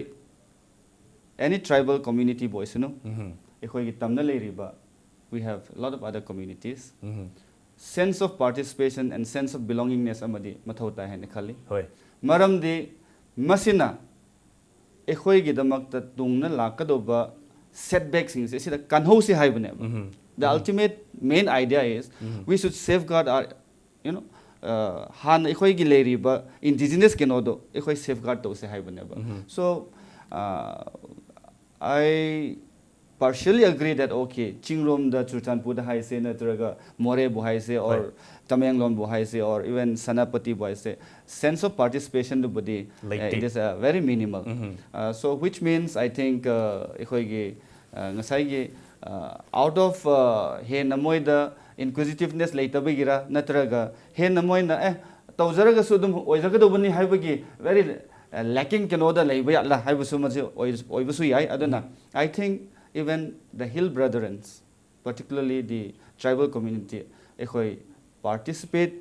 any tribal communityꯕꯨ ꯑꯣꯏꯁꯅꯨ, ꯑꯩꯈꯣꯏꯒꯤ ꯇꯝꯅ ꯂꯩꯔꯤꯕ, we have a lot of other communities, sense of participation and sense of belongingness ꯑꯃꯗꯤ ꯃꯊꯧ ꯇꯥꯏ ꯍꯥꯏꯅ ꯈꯜꯂꯤ꯫ ꯍꯣꯏ꯫ ꯃꯔꯝꯗꯤ ꯃꯁꯤꯅ ꯑꯩꯈꯣꯏꯒꯤꯗꯃꯛꯇ ꯇꯨꯡꯅ ꯂꯥꯛꯀꯗꯧꯕ ꯁꯦꯠꯕꯦꯛꯁꯤꯡꯁꯦ ꯁꯤꯗ ꯀꯟꯍꯧꯁꯤ ꯍꯥꯏꯕꯅꯦꯕ꯫ The ultimate main idea is we should safeguard our, you know, uh, ꯍꯥꯟꯅ ꯑꯩꯈꯣꯏꯒꯤ ꯂꯩꯔꯤꯕ indigenous ꯀꯩꯅꯣꯗꯣ ꯑꯩꯈꯣꯏ ꯁꯦꯐꯒꯥꯔꯗ ꯇꯧꯁꯦ ꯍꯥꯏꯕꯅꯦꯕ꯫ So, uh, I partially agree that, okay, ꯆꯤꯡꯔꯣꯝꯗ ꯆꯨꯔꯆꯥꯟꯄꯨꯔꯗ ꯍꯥꯏꯁꯦ ꯅꯠꯇ꯭ꯔꯒ ꯃꯣꯔꯦꯕꯨ ꯍꯥꯏꯁꯦ or ꯍꯣꯏ꯫ ꯇꯃꯦꯡꯂꯣꯡꯕꯨ ꯍꯥꯏꯁꯦ or even ꯁꯦꯅꯥꯄꯇꯤꯕꯨ ꯍꯥꯏꯁꯦ, sense of participationꯗꯨꯕꯨꯗꯤ, uh, ꯂꯩꯇꯦ꯫ It is, uh, very minimal. Uh, so which means, I think, uh, ꯑꯩꯈꯣꯏꯒꯤ, uh, ꯉꯁꯥꯏꯒꯤ, uh, out of, uh, ꯍꯦꯟꯅ ꯃꯣꯏꯗ inquisitiveness ꯂꯩꯇꯕꯒꯤꯔ ꯅꯠꯇ꯭ꯔꯒ ꯍꯦꯟꯅ ꯃꯣꯏꯅ ꯑꯦ ꯇꯧꯖꯔꯒꯁꯨ ꯑꯗꯨꯝ ꯑꯣꯏꯖꯒꯗꯧꯕꯅꯤ ꯍꯥꯏꯕꯒꯤ very, uh, lacking ꯀꯩꯅꯣꯗ ꯂꯩꯕ ꯌꯥꯠꯂ ꯍꯥꯏꯕꯁꯨ ꯃꯁꯤ ꯑꯣꯏ-, ꯑꯣꯏꯕꯁꯨ ꯌꯥꯏ꯫ ꯑꯗꯨꯅ I think even the hill brethrens, particularly the tribal community, ꯑꯩꯈꯣꯏ participate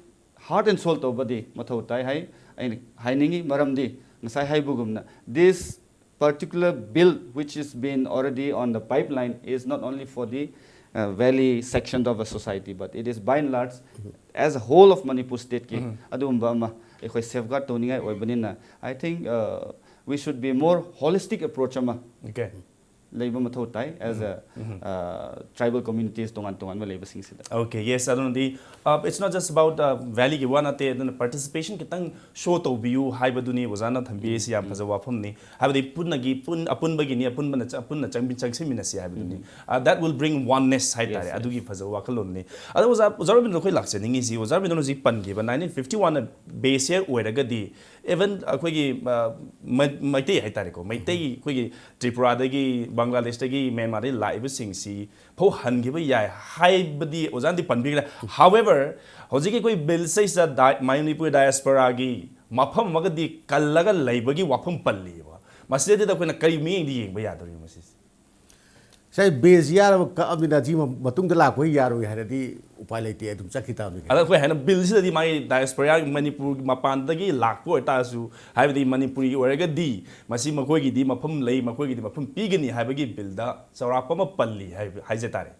heart and soul ꯇꯧꯕꯗꯤ ꯃꯊꯧ ꯇꯥꯏ ꯍꯥꯏ ꯑꯩꯅ ꯍꯥꯏꯅꯤꯡꯉꯤ꯫ ꯃꯔꯝꯗꯤ ꯉꯁꯥꯏ ꯍꯥꯏꯕꯒꯨꯝꯅ, this particular bill which is been already on the pipeline is not only for the, uh, valley section of a society, but it is by and large as a whole of Manipur stateꯀꯤ ꯑꯗꯨꯒꯨꯝꯕ ꯑꯃ ꯑꯩꯈꯣꯏ safeguard ꯇꯧꯅꯤꯡꯉꯥꯏ ꯑꯣꯏꯕꯅꯤꯅ, I think, uh, we should be more holistic approach ꯑꯃ Okay. ꯂꯩꯕ ꯃꯊꯧ ꯇꯥꯏ as a, uh, tribal communities ꯇꯣꯉꯥꯟ ꯇꯣꯉꯥꯟꯕ ꯂꯩꯕꯁꯤꯡꯁꯤꯗ꯫ Okay, yes, ꯑꯗꯨꯅꯗꯤ, uh, it's not just about, uh, valleyꯒꯤ ꯋꯥ ꯅꯠꯇꯦ, ꯑꯗꯨꯅ participation ꯈꯤꯇꯪ show ꯇꯧꯕꯤꯌꯨ ꯍꯥꯏꯕꯗꯨꯅꯤ ꯑꯣꯖꯥꯅ ꯊꯝꯕꯤꯔꯤꯁꯤ꯫ ꯌꯥꯝ ꯐꯖꯕ ꯋꯥꯐꯝꯅꯤ꯫ ꯍꯥꯏꯕꯗꯤ ꯄꯨꯟꯅꯒꯤ, ꯄꯨꯟ-, ꯑꯄꯨꯟꯕꯒꯤꯅꯤ, ꯑꯄꯨꯟꯕꯅ ꯆ-, ꯄꯨꯟꯅ ꯆꯪꯃꯤ-, ꯆꯪꯁꯤꯟꯃꯤꯟꯅꯁꯤ ꯍꯥꯏꯕꯗꯨꯅꯤ꯫ Uh, that will bring oneness ꯍꯥꯏꯇꯥꯔꯦ꯫ Yes, yes. ꯑꯗꯨꯒꯤ ꯐꯖꯕ ꯋꯥꯈꯜꯂꯣꯟꯅꯤ꯫ ꯑꯗꯣ ꯑꯣꯖꯥ, ꯑꯣꯖꯥ ꯔꯕꯤꯟꯗ꯭ꯔ ꯑꯩꯈꯣꯏ ꯂꯥꯛꯆꯅꯤꯡꯉꯤꯁꯤ, ꯑꯣꯖꯥ ꯔꯕꯤꯟꯗ꯭ꯔꯅ ꯍꯧꯖꯤꯛ ꯄꯟꯈꯤꯕ nineteen fifty one ꯕꯦꯁ ꯌꯔ ꯑꯣꯏꯔꯒꯗꯤ even ꯑꯩꯈꯣꯏꯒꯤ ꯑ, ꯃ- ꯃꯩꯇꯩ ꯍꯥꯏꯇꯥꯔꯦꯀꯣ, ꯃꯩꯇꯩ ꯑꯩꯈꯣꯏꯒꯤ ꯇ꯭ꯔꯤꯄꯨꯔꯥꯗꯒꯤ, ꯕꯪꯒ꯭ꯂꯥꯗꯦꯁꯇꯒꯤ, ꯃ꯭ꯌꯥꯟꯃꯥꯔꯗꯒꯤ ꯂꯥꯛꯏꯕꯁꯤꯡꯁꯤ ꯐꯥꯎ ꯍꯟꯈꯤꯕ ꯌꯥꯏ ꯍꯥꯏꯕꯗꯤ ꯑꯣꯖꯥꯅꯗꯤ ꯄꯟꯕꯤꯈ꯭ꯔꯦ꯫ However, ꯍꯧꯖꯤꯛꯀꯤ ꯑꯩꯈꯣꯏ ꯕꯤꯜꯁꯤꯗ ꯗꯥꯏ- ꯃꯅꯤꯄꯨꯔ ꯗꯥꯏꯁꯄꯣꯔꯥꯒꯤ ꯃꯐꯝ ꯑꯃꯒꯗꯤ ꯀꯜꯂꯒ ꯂꯩꯕꯒꯤ ꯋꯥꯐꯝ ꯄꯜꯂꯤꯕ꯫ ꯃꯁꯤꯗꯩꯗ ꯑꯩꯈꯣꯏꯅ ꯀꯔꯤ ꯃꯤꯠꯌꯦꯡꯗ ꯌꯦꯡꯕ ꯌꯥꯗꯧꯔꯤꯕ ꯃꯁꯤꯁꯦ? ꯉꯁꯥꯏ ꯕꯦꯁ ꯌꯥꯔꯕ ꯀꯛꯑꯕꯅꯤꯅ ꯑꯁꯤ ꯃꯇꯨꯡꯗ ꯂꯥꯛꯄ ꯌꯥꯔꯣꯏ ꯍꯥꯏꯔꯗꯤ ꯎꯄꯥꯏ ꯂꯩꯇꯦ, ꯑꯗꯨꯝ ꯆꯠꯈꯤ ꯇꯥꯕꯅꯤ꯫ ꯑꯗ ꯑꯩꯈꯣꯏ ꯍꯥꯏꯅ ꯕꯤꯜꯁꯤꯗꯗꯤ ꯃꯥꯒꯤ ꯗꯥꯏꯁꯄꯣꯔꯥ ꯃꯅꯤꯄꯨꯔꯒꯤ ꯃꯄꯥꯟꯗꯒꯤ ꯂꯥꯛꯄ ꯑꯣꯏꯇꯥꯔꯁꯨ, ꯍꯥꯏꯕꯗꯤ ꯃꯅꯤꯄꯨꯔꯤ ꯑꯣꯏꯔꯒꯗꯤ ꯃꯁꯤ ꯃꯈꯣꯏꯒꯤꯗꯤ ꯃꯐꯝ ꯂꯩ, ꯃꯈꯣꯏꯒꯤꯗꯤ ꯃꯐꯝ ꯄꯤꯒꯅꯤ ꯍꯥꯏꯕꯒꯤ ꯕꯤꯜꯗ ꯆꯥꯎꯔꯥꯛꯄ ꯑꯃ ꯄꯜꯂꯤ ꯍꯥꯏꯕ- ꯍꯥꯏꯖ ꯇꯥꯔꯦ꯫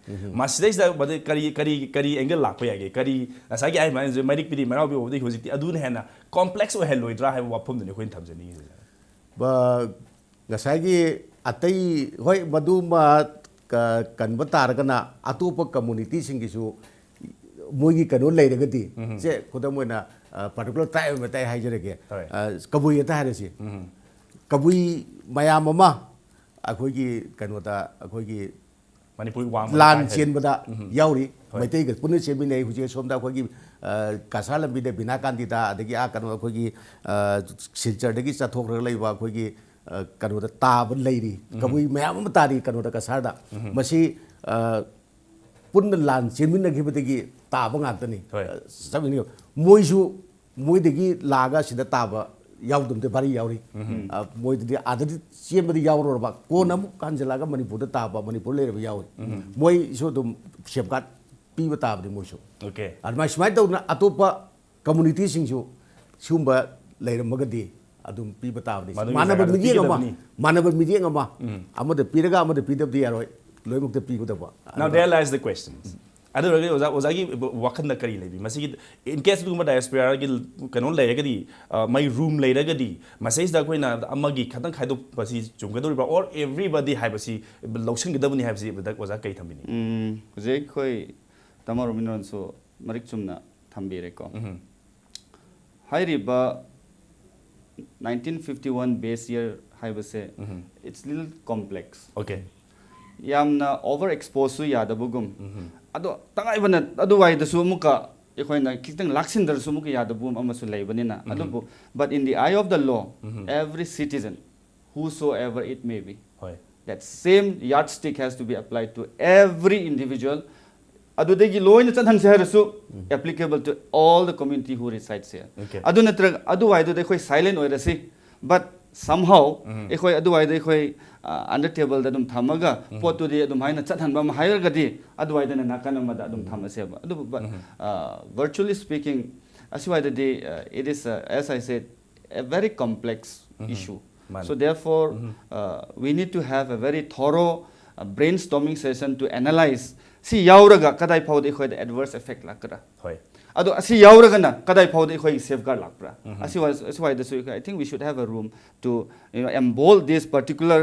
ꯃꯁꯤꯗꯩꯁꯤꯗ ꯃꯗꯨ ꯀꯔꯤ ꯀꯔꯤ ꯀꯔꯤ ꯑꯦꯡꯒꯜ ꯂꯥꯛꯄ ꯌꯥꯏꯒꯦ? ꯀꯔꯤ ꯉꯁꯥꯏꯒꯤ ꯑꯩ ꯍꯥꯏꯁꯦ ꯃꯔꯤꯛ ꯄꯤꯔꯤ ꯃꯔꯥꯎꯕꯤ ꯑꯣꯏꯕꯗꯒꯤ ꯍꯧꯖꯤꯛꯇꯤ ꯑꯗꯨꯅ ꯍꯦꯟꯅ ꯀꯣꯝꯄ꯭ꯂꯦꯛꯁ ꯑꯣꯏꯍꯜꯂꯣꯏꯗ꯭ꯔꯥ ꯍꯥꯏꯕ ꯋꯥꯐꯝꯗꯨꯅꯤ ꯑꯩꯈꯣꯏꯅ ꯊꯝꯖꯅꯤꯡꯉꯤꯁꯦ꯫ ꯕ- ꯉꯁꯥꯏꯒꯤ ꯑꯇꯩ, ꯍꯣꯏ, ꯃꯗꯨꯃ ꯀ- ꯀꯟꯕ ꯇꯥꯔꯒꯅ ꯑꯇꯣꯞꯄ ꯀꯝꯃꯨꯅꯤꯇꯤꯁꯤꯡꯒꯤꯁꯨ ꯃꯣꯏꯒꯤ ꯀꯩꯅꯣ ꯂꯩꯔꯒꯗꯤ, ꯁꯦ, ꯈꯨꯗꯝ ꯑꯣꯏꯅ ꯄꯥꯔꯇꯤꯀꯨꯂꯔ ꯇ꯭ꯔꯥꯏꯕ ꯑꯃ ꯑꯇꯩ ꯍꯥꯏꯖꯔꯒꯦ꯫ ꯍꯣꯏ꯫ ꯑ, ꯀꯕꯨꯏ ꯑꯇ ꯍꯥꯏꯔꯁꯤ꯫ ꯀꯕꯨꯏ ꯃꯌꯥꯝ ꯑꯃ ꯑꯩꯈꯣꯏꯒꯤ ꯀꯩꯅꯣꯗ, ꯑꯩꯈꯣꯏꯒꯤ ꯃꯅꯤꯄꯨꯔꯒꯤ ꯋꯥꯡꯃꯗ ꯂꯥꯟ ꯇꯥꯏ ꯍꯥꯏ- ꯆꯦꯟꯕꯗ ꯌꯥꯎꯔꯤ꯫ ꯍꯣꯏ꯫ ꯃꯩꯇꯩꯒ ꯄꯨꯟꯅ ꯆꯦꯟꯃꯤꯟꯅꯩ꯫ ꯍꯧꯖꯤꯛ ꯁꯣꯝꯗ ꯑꯩꯈꯣꯏꯒꯤ ꯑ, ꯀꯁꯥꯔ ꯂꯝꯕꯤꯗ ꯕꯤꯅꯥ ꯀꯥꯟꯇꯤꯗ, ꯑꯗꯒꯤ ꯑꯥ ꯀꯩꯅꯣ ꯑꯩꯈꯣꯏꯒꯤ ꯑ, ꯁꯤꯜꯆꯔꯗꯒꯤ ꯆꯠꯊꯣꯛꯈ꯭ꯔꯒ ꯂꯩꯕ ꯑꯩꯈꯣꯏꯒꯤ ꯑ, ꯀꯩꯅꯣꯗ ꯇꯥꯕ ꯂꯩꯔꯤ꯫ ꯀꯕꯨꯏ ꯃꯌꯥꯝ ꯑꯃ ꯇꯥꯔꯤ ꯀꯩꯅꯣꯗ ꯀꯁꯥꯔꯗ꯫ ꯃꯁꯤ ꯑ, ꯄꯨꯟꯅ ꯂꯥꯟ ꯆꯦꯟꯃꯤꯟꯅꯈꯤꯕꯗꯒꯤ ꯇꯥꯕ ꯉꯥꯛꯇꯅꯤ꯫ ꯍꯣꯏ꯫ ꯑ, ꯆꯠꯃꯤꯟꯅꯈꯤꯕ꯫ ꯃꯣꯏꯁꯨ ꯃꯣꯏꯗꯒꯤ ꯂꯥꯛꯑꯒ ꯁꯤꯗ ꯇꯥꯕ ꯌꯥꯎꯗꯕꯗꯤ ꯚꯥꯔꯤ ꯌꯥꯎꯔꯤ꯫ ꯑ, ꯃꯣꯏꯗꯗꯤ ꯑꯥꯗꯗꯤ ꯆꯦꯟꯕꯗꯤ ꯌꯥꯎꯔꯨꯔꯕ, ꯀꯣꯟꯅ ꯑꯃꯨꯛ ꯍꯟꯖꯤꯜꯂꯛꯑꯒ ꯃꯅꯤꯄꯨꯔꯗ ꯇꯥꯕ, ꯃꯅꯤꯄꯨꯔ ꯂꯩꯔꯕ ꯌꯥꯎꯔꯤ꯫ ꯃꯣꯏꯁꯨ ꯑꯗꯨꯝ ꯁꯦꯞꯒꯥꯔꯗ ꯄꯤꯕ ꯇꯥꯕꯅꯤ ꯃꯣꯏꯁꯨ꯫ ꯑꯣꯀꯦ꯫ ꯑꯗꯨꯃꯥꯏꯅ ꯁꯨꯃꯥꯏꯅ ꯇꯧꯗꯅ ꯑꯇꯣꯞꯄ ꯀꯝꯃꯨꯅꯤꯇꯤꯁꯤꯡꯁꯨ ꯁꯤꯒꯨꯝꯕ ꯂꯩꯔꯝꯃꯒꯗꯤ ꯑꯗꯨꯝ ꯄꯤꯕ ꯇꯥꯕꯅꯤ꯫ ꯃꯗꯨꯒꯤ ꯃꯥꯟꯅꯕ ꯖꯒꯥꯗ ꯃꯤꯠꯌꯦꯡ ꯑꯃ, ꯄꯤꯒꯗꯕꯅꯤ꯫ ꯃꯥꯟꯅꯕ ꯃꯤꯠꯌꯦꯡ ꯑꯃ, ꯑꯃꯗ ꯄꯤꯔꯒ ꯑꯃꯗ ꯄꯤꯗꯕꯗꯤ ꯌꯥꯔꯣꯏ, ꯂꯣꯏꯅꯃꯛꯇ ꯄꯤꯒꯗꯕ꯫ Now there lies the question. ꯑꯗꯨ ꯑꯣꯏꯔꯒꯗꯤ ꯑꯣꯖꯥ, ꯑꯣꯖꯥꯒꯤ ꯋꯥꯈꯜꯗ ꯀꯔꯤ ꯂꯩꯕꯤ? ꯃꯁꯤꯒꯤ, in case ꯑꯗꯨꯒꯨꯝꯕ ꯗꯥꯏꯁꯄꯣꯔꯥꯒꯤ ꯀꯩꯅꯣ ꯂꯩꯔꯒꯗꯤ, ꯑ, ꯃꯩ ꯔꯨꯝ ꯂꯩꯔꯒꯗꯤ, ꯃꯁꯤꯗꯩꯁꯤꯗ ꯑꯩꯈꯣꯏꯅ ꯑꯃꯒꯤ ꯈꯇꯪ ꯈꯥꯏꯗꯣꯛꯄꯁꯤ ꯆꯨꯝꯒꯗꯧꯔꯤꯕ꯭ꯔꯥ, or everybody ꯍꯥꯏꯕꯁꯤ ꯂꯧꯁꯤꯟꯒꯗꯕꯅꯤ ꯍꯥꯏꯕꯁꯤ ꯑꯗꯨꯗ ꯑꯣꯖꯥ ꯀꯔꯤ ꯊꯝꯕꯤꯅꯤꯡꯉꯤ? ꯎꯝ, ꯍꯧꯖꯤꯛ ꯑꯩꯈꯣꯏ ꯇꯥꯃꯣ ꯔꯣꯕꯤꯟꯗ꯭ꯔꯣꯅꯁꯨ ꯃꯔꯤꯛ ꯆꯨꯝꯅ ꯊꯝꯕꯤꯔꯦꯀꯣ꯫ ꯍꯥꯏꯔꯤꯕ nineteen fifty one base year ꯍꯥꯏꯕꯁꯦ, it's little complex. ꯑꯣꯀꯦ꯫ ꯌꯥꯝꯅ over exposeꯁꯨ ꯌꯥꯗꯕꯒꯨꯝ꯫ ꯑꯗꯣ ꯇꯉꯥꯏ ꯐꯗꯅ ꯑꯗꯨꯋꯥꯏꯗꯁꯨ ꯑꯃꯨꯛꯀ ꯑꯩꯈꯣꯏꯅ ꯈꯤꯇꯪ ꯂꯥꯛꯁꯤꯟꯗ꯭ꯔꯁꯨ ꯑꯃꯨꯛꯀ ꯌꯥꯗꯕ ꯑꯃꯁꯨ ꯂꯩꯕꯅꯤꯅ, ꯑꯗꯨꯕꯨ, but in the eye of the law, every citizen, whosoever it may be, ꯍꯣꯏ that same yardstick has to be applied to every individual. ꯑꯗꯨꯗꯒꯤ ꯂꯣꯏꯅ ꯆꯠꯍꯟꯁꯦ ꯍꯥꯏꯔꯁꯨ, applicable to all the community who resides here. Okay. ꯑꯗꯨ ꯅꯠꯇ꯭ꯔꯒ ꯑꯗꯨꯋꯥꯏꯗꯨꯗ ꯑꯩꯈꯣꯏ silent ꯑꯣꯏꯔꯁꯤ, but somehow ꯑꯩꯈꯣꯏ ꯑꯗꯨꯋꯥꯏꯗ ꯑꯩꯈꯣꯏ under table ꯗ ꯑꯗꯨꯝ ꯊꯝꯃꯒ ꯄꯣꯠꯇꯨꯗꯤ ꯑꯗꯨꯝ ꯍꯥꯏꯅ ꯆꯠꯍꯟꯕ ꯑꯃ ꯍꯥꯏꯔꯒꯗꯤ, ꯑꯗꯨꯋꯥꯏꯗꯅ ꯅꯥꯀꯟ ꯑꯃꯗ ꯑꯗꯨꯝ ꯊꯝꯃꯁꯦꯕ꯫ ꯑꯗꯨꯕꯨ, but virtually speaking, ꯑꯁꯤꯋꯥꯏꯗꯗꯤ, it is, as I said, a very complex issue. ꯃꯥꯅꯤ꯫ So therefore, we need to have a very thorough brainstorming session to analyze. ꯁꯤ ꯌꯥꯎꯔꯒ ꯀꯗꯥꯏ ꯐꯥꯎꯗ ꯑꯩꯈꯣꯏꯗ adverse effect ꯂꯥꯛꯀꯗ꯭ꯔꯥ? ꯍꯣꯏ ꯑꯗꯣ ꯑꯁꯤ ꯌꯥꯎꯔꯒꯅ ꯀꯗꯥꯏ ꯐꯥꯎꯗ ꯑꯩꯈꯣꯏꯒꯤ safeguard ꯂꯥꯛꯄ꯭ꯔꯥ? ꯑꯁꯤꯋꯥꯏ-, ꯑꯁꯤꯋꯥꯏꯗꯁꯨ ꯑꯩꯈꯣꯏ, I think we should have a room to, you know, embold these particular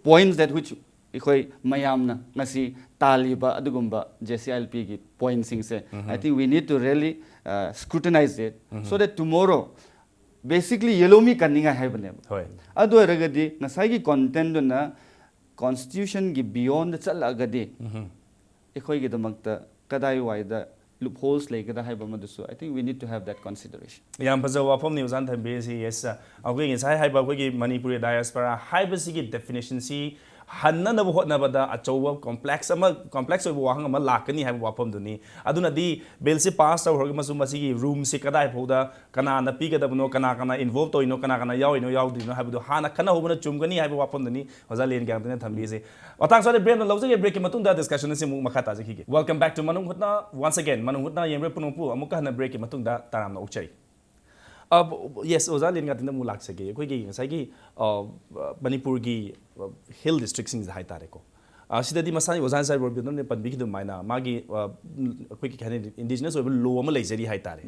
points that which ꯑꯩꯈꯣꯏ ꯃꯌꯥꯝꯅ ꯉꯁꯤ ꯇꯥꯜꯂꯤꯕ ꯑꯗꯨꯒꯨꯝꯕ JCILP ꯒꯤ point ꯁꯤꯡꯁꯦ, I think we need to really scrutinize it, so that tomorrow basically yellow me ꯀꯟꯅꯤꯡꯉꯥꯏ ꯍꯥꯏꯕꯅꯦꯕ꯫ ꯍꯣꯏ ꯑꯗꯨ ꯑꯣꯏꯔꯒꯗꯤ ꯉꯁꯥꯏꯒꯤ content ꯗꯨꯅ constitution ꯒꯤ beyond ꯗ ꯆꯠꯂꯛꯑꯒꯗꯤ ꯑꯩꯈꯣꯏꯒꯤꯗꯃꯛꯇ ꯀꯗꯥꯏꯋꯥꯏꯗ loopholes ꯂꯩꯒꯗ꯭ꯔꯥ ꯍꯥꯏꯕ ꯑꯃꯗꯨꯁꯨ, I think we need to have that consideration. ꯌꯥꯝ ꯐꯖꯕ ꯋꯥꯐꯝꯅꯤ ꯑꯣꯖꯥꯅ ꯊꯝꯕꯤꯔꯤꯁꯤ꯫ Yes, ꯑꯩꯈꯣꯏ ꯉꯁꯥꯏ ꯍꯥꯏꯕ ꯑꯩꯈꯣꯏꯒꯤ ꯃꯅꯤꯄꯨꯔꯤ diaspora ꯍꯥꯏꯕꯁꯤꯒꯤ definition ꯁꯤ ꯍꯟꯅꯅꯕ ꯍꯣꯠꯅꯕꯗ ꯑꯆꯧꯕ complex ꯑꯃ, complex ꯑꯣꯏꯕ ꯋꯥꯍꯪ ꯑꯃ ꯂꯥꯛꯀꯅꯤ ꯍꯥꯏꯕ ꯋꯥꯐꯝꯗꯨꯅꯤ꯫ ꯑꯗꯨꯅꯗꯤ bill ꯁꯤ pass ꯇꯧꯈ꯭ꯔꯒ ꯑꯃꯁꯨꯡ ꯃꯁꯤꯒꯤ room ꯁꯤ ꯀꯗꯥꯏ ꯐꯥꯎꯗ ꯀꯅꯥꯅ ꯄꯤꯒꯗꯕꯅꯣ, ꯀꯅꯥ ꯀꯅꯥ involve ꯇꯧꯔꯤꯅꯣ, ꯀꯅꯥ ꯀꯅꯥ ꯌꯥꯎꯔꯤꯅꯣ ꯌꯥꯎꯗ꯭ꯔꯤꯅꯣ ꯍꯥꯏꯕꯗꯨ ꯍꯥꯟꯅ ꯈꯟꯅꯍꯧꯕꯅ ꯆꯨꯝꯒꯅꯤ ꯍꯥꯏꯕ ꯋꯥꯐꯝꯗꯨꯅꯤ ꯑꯣꯖꯥ ꯂꯦꯟ ꯒ꯭ꯌꯥꯟꯇꯅ ꯊꯝꯕꯤꯔꯤꯁꯦ꯫ ꯃꯇꯥꯡ ꯆꯥꯗꯦ, break ꯑꯃ ꯂꯧꯖꯒꯦ꯫ Break ꯀꯤ ꯃꯇꯨꯡꯗ discussion ꯑꯁꯤ ꯑꯃꯨꯛ ꯃꯈꯥ ꯇꯥꯖꯈꯤꯒꯦ꯫ Welcome back to ꯃꯅꯨꯡ ꯍꯨꯠꯅ once again꯫ ꯃꯅꯨꯡ ꯍꯨꯠꯅ ꯌꯦꯡꯕꯤꯔ ꯄꯨꯝꯅꯃꯛꯄꯨ ꯑꯃꯨꯛꯀ ꯍꯟꯅ break ꯀꯤ ꯃꯇꯨꯡꯗ ꯇꯔꯥꯝꯅ ꯑꯣꯛꯆꯔꯤ꯫ ꯑ, yes, ꯑꯣꯖꯥ ꯂꯦꯟ ꯒ꯭ꯌꯥꯟꯇꯅ ꯑꯃꯨꯛ ꯂꯥꯛꯆꯒꯦ꯫ ꯑꯩꯈꯣꯏꯒꯤ ꯉꯁꯥꯏꯒꯤ, ꯑ, ꯃꯅꯤꯄꯨꯔꯒꯤ, ꯑ, hill district ꯁꯤꯡꯁꯤꯗ ꯍꯥꯏꯇꯥꯔꯦꯀꯣ꯫ ꯑ, ꯁꯤꯗꯗꯤ ꯃꯁꯥꯒꯤ ꯑꯣꯖꯥ ꯉꯁꯥꯏ ꯔꯣꯕꯤꯟꯗ꯭ꯔꯅ ꯄꯟꯕꯤꯈꯤꯕ ꯑꯗꯨꯃꯥꯏꯅ ꯃꯥꯒꯤ, ꯑ, ꯑꯩꯈꯣꯏꯒꯤ ꯀꯩ ꯍꯥꯏꯅꯤ, indigenous ꯑꯣꯏꯕ law ꯑꯃ ꯂꯩꯖꯔꯤ ꯍꯥꯏꯇꯥꯔꯦ꯫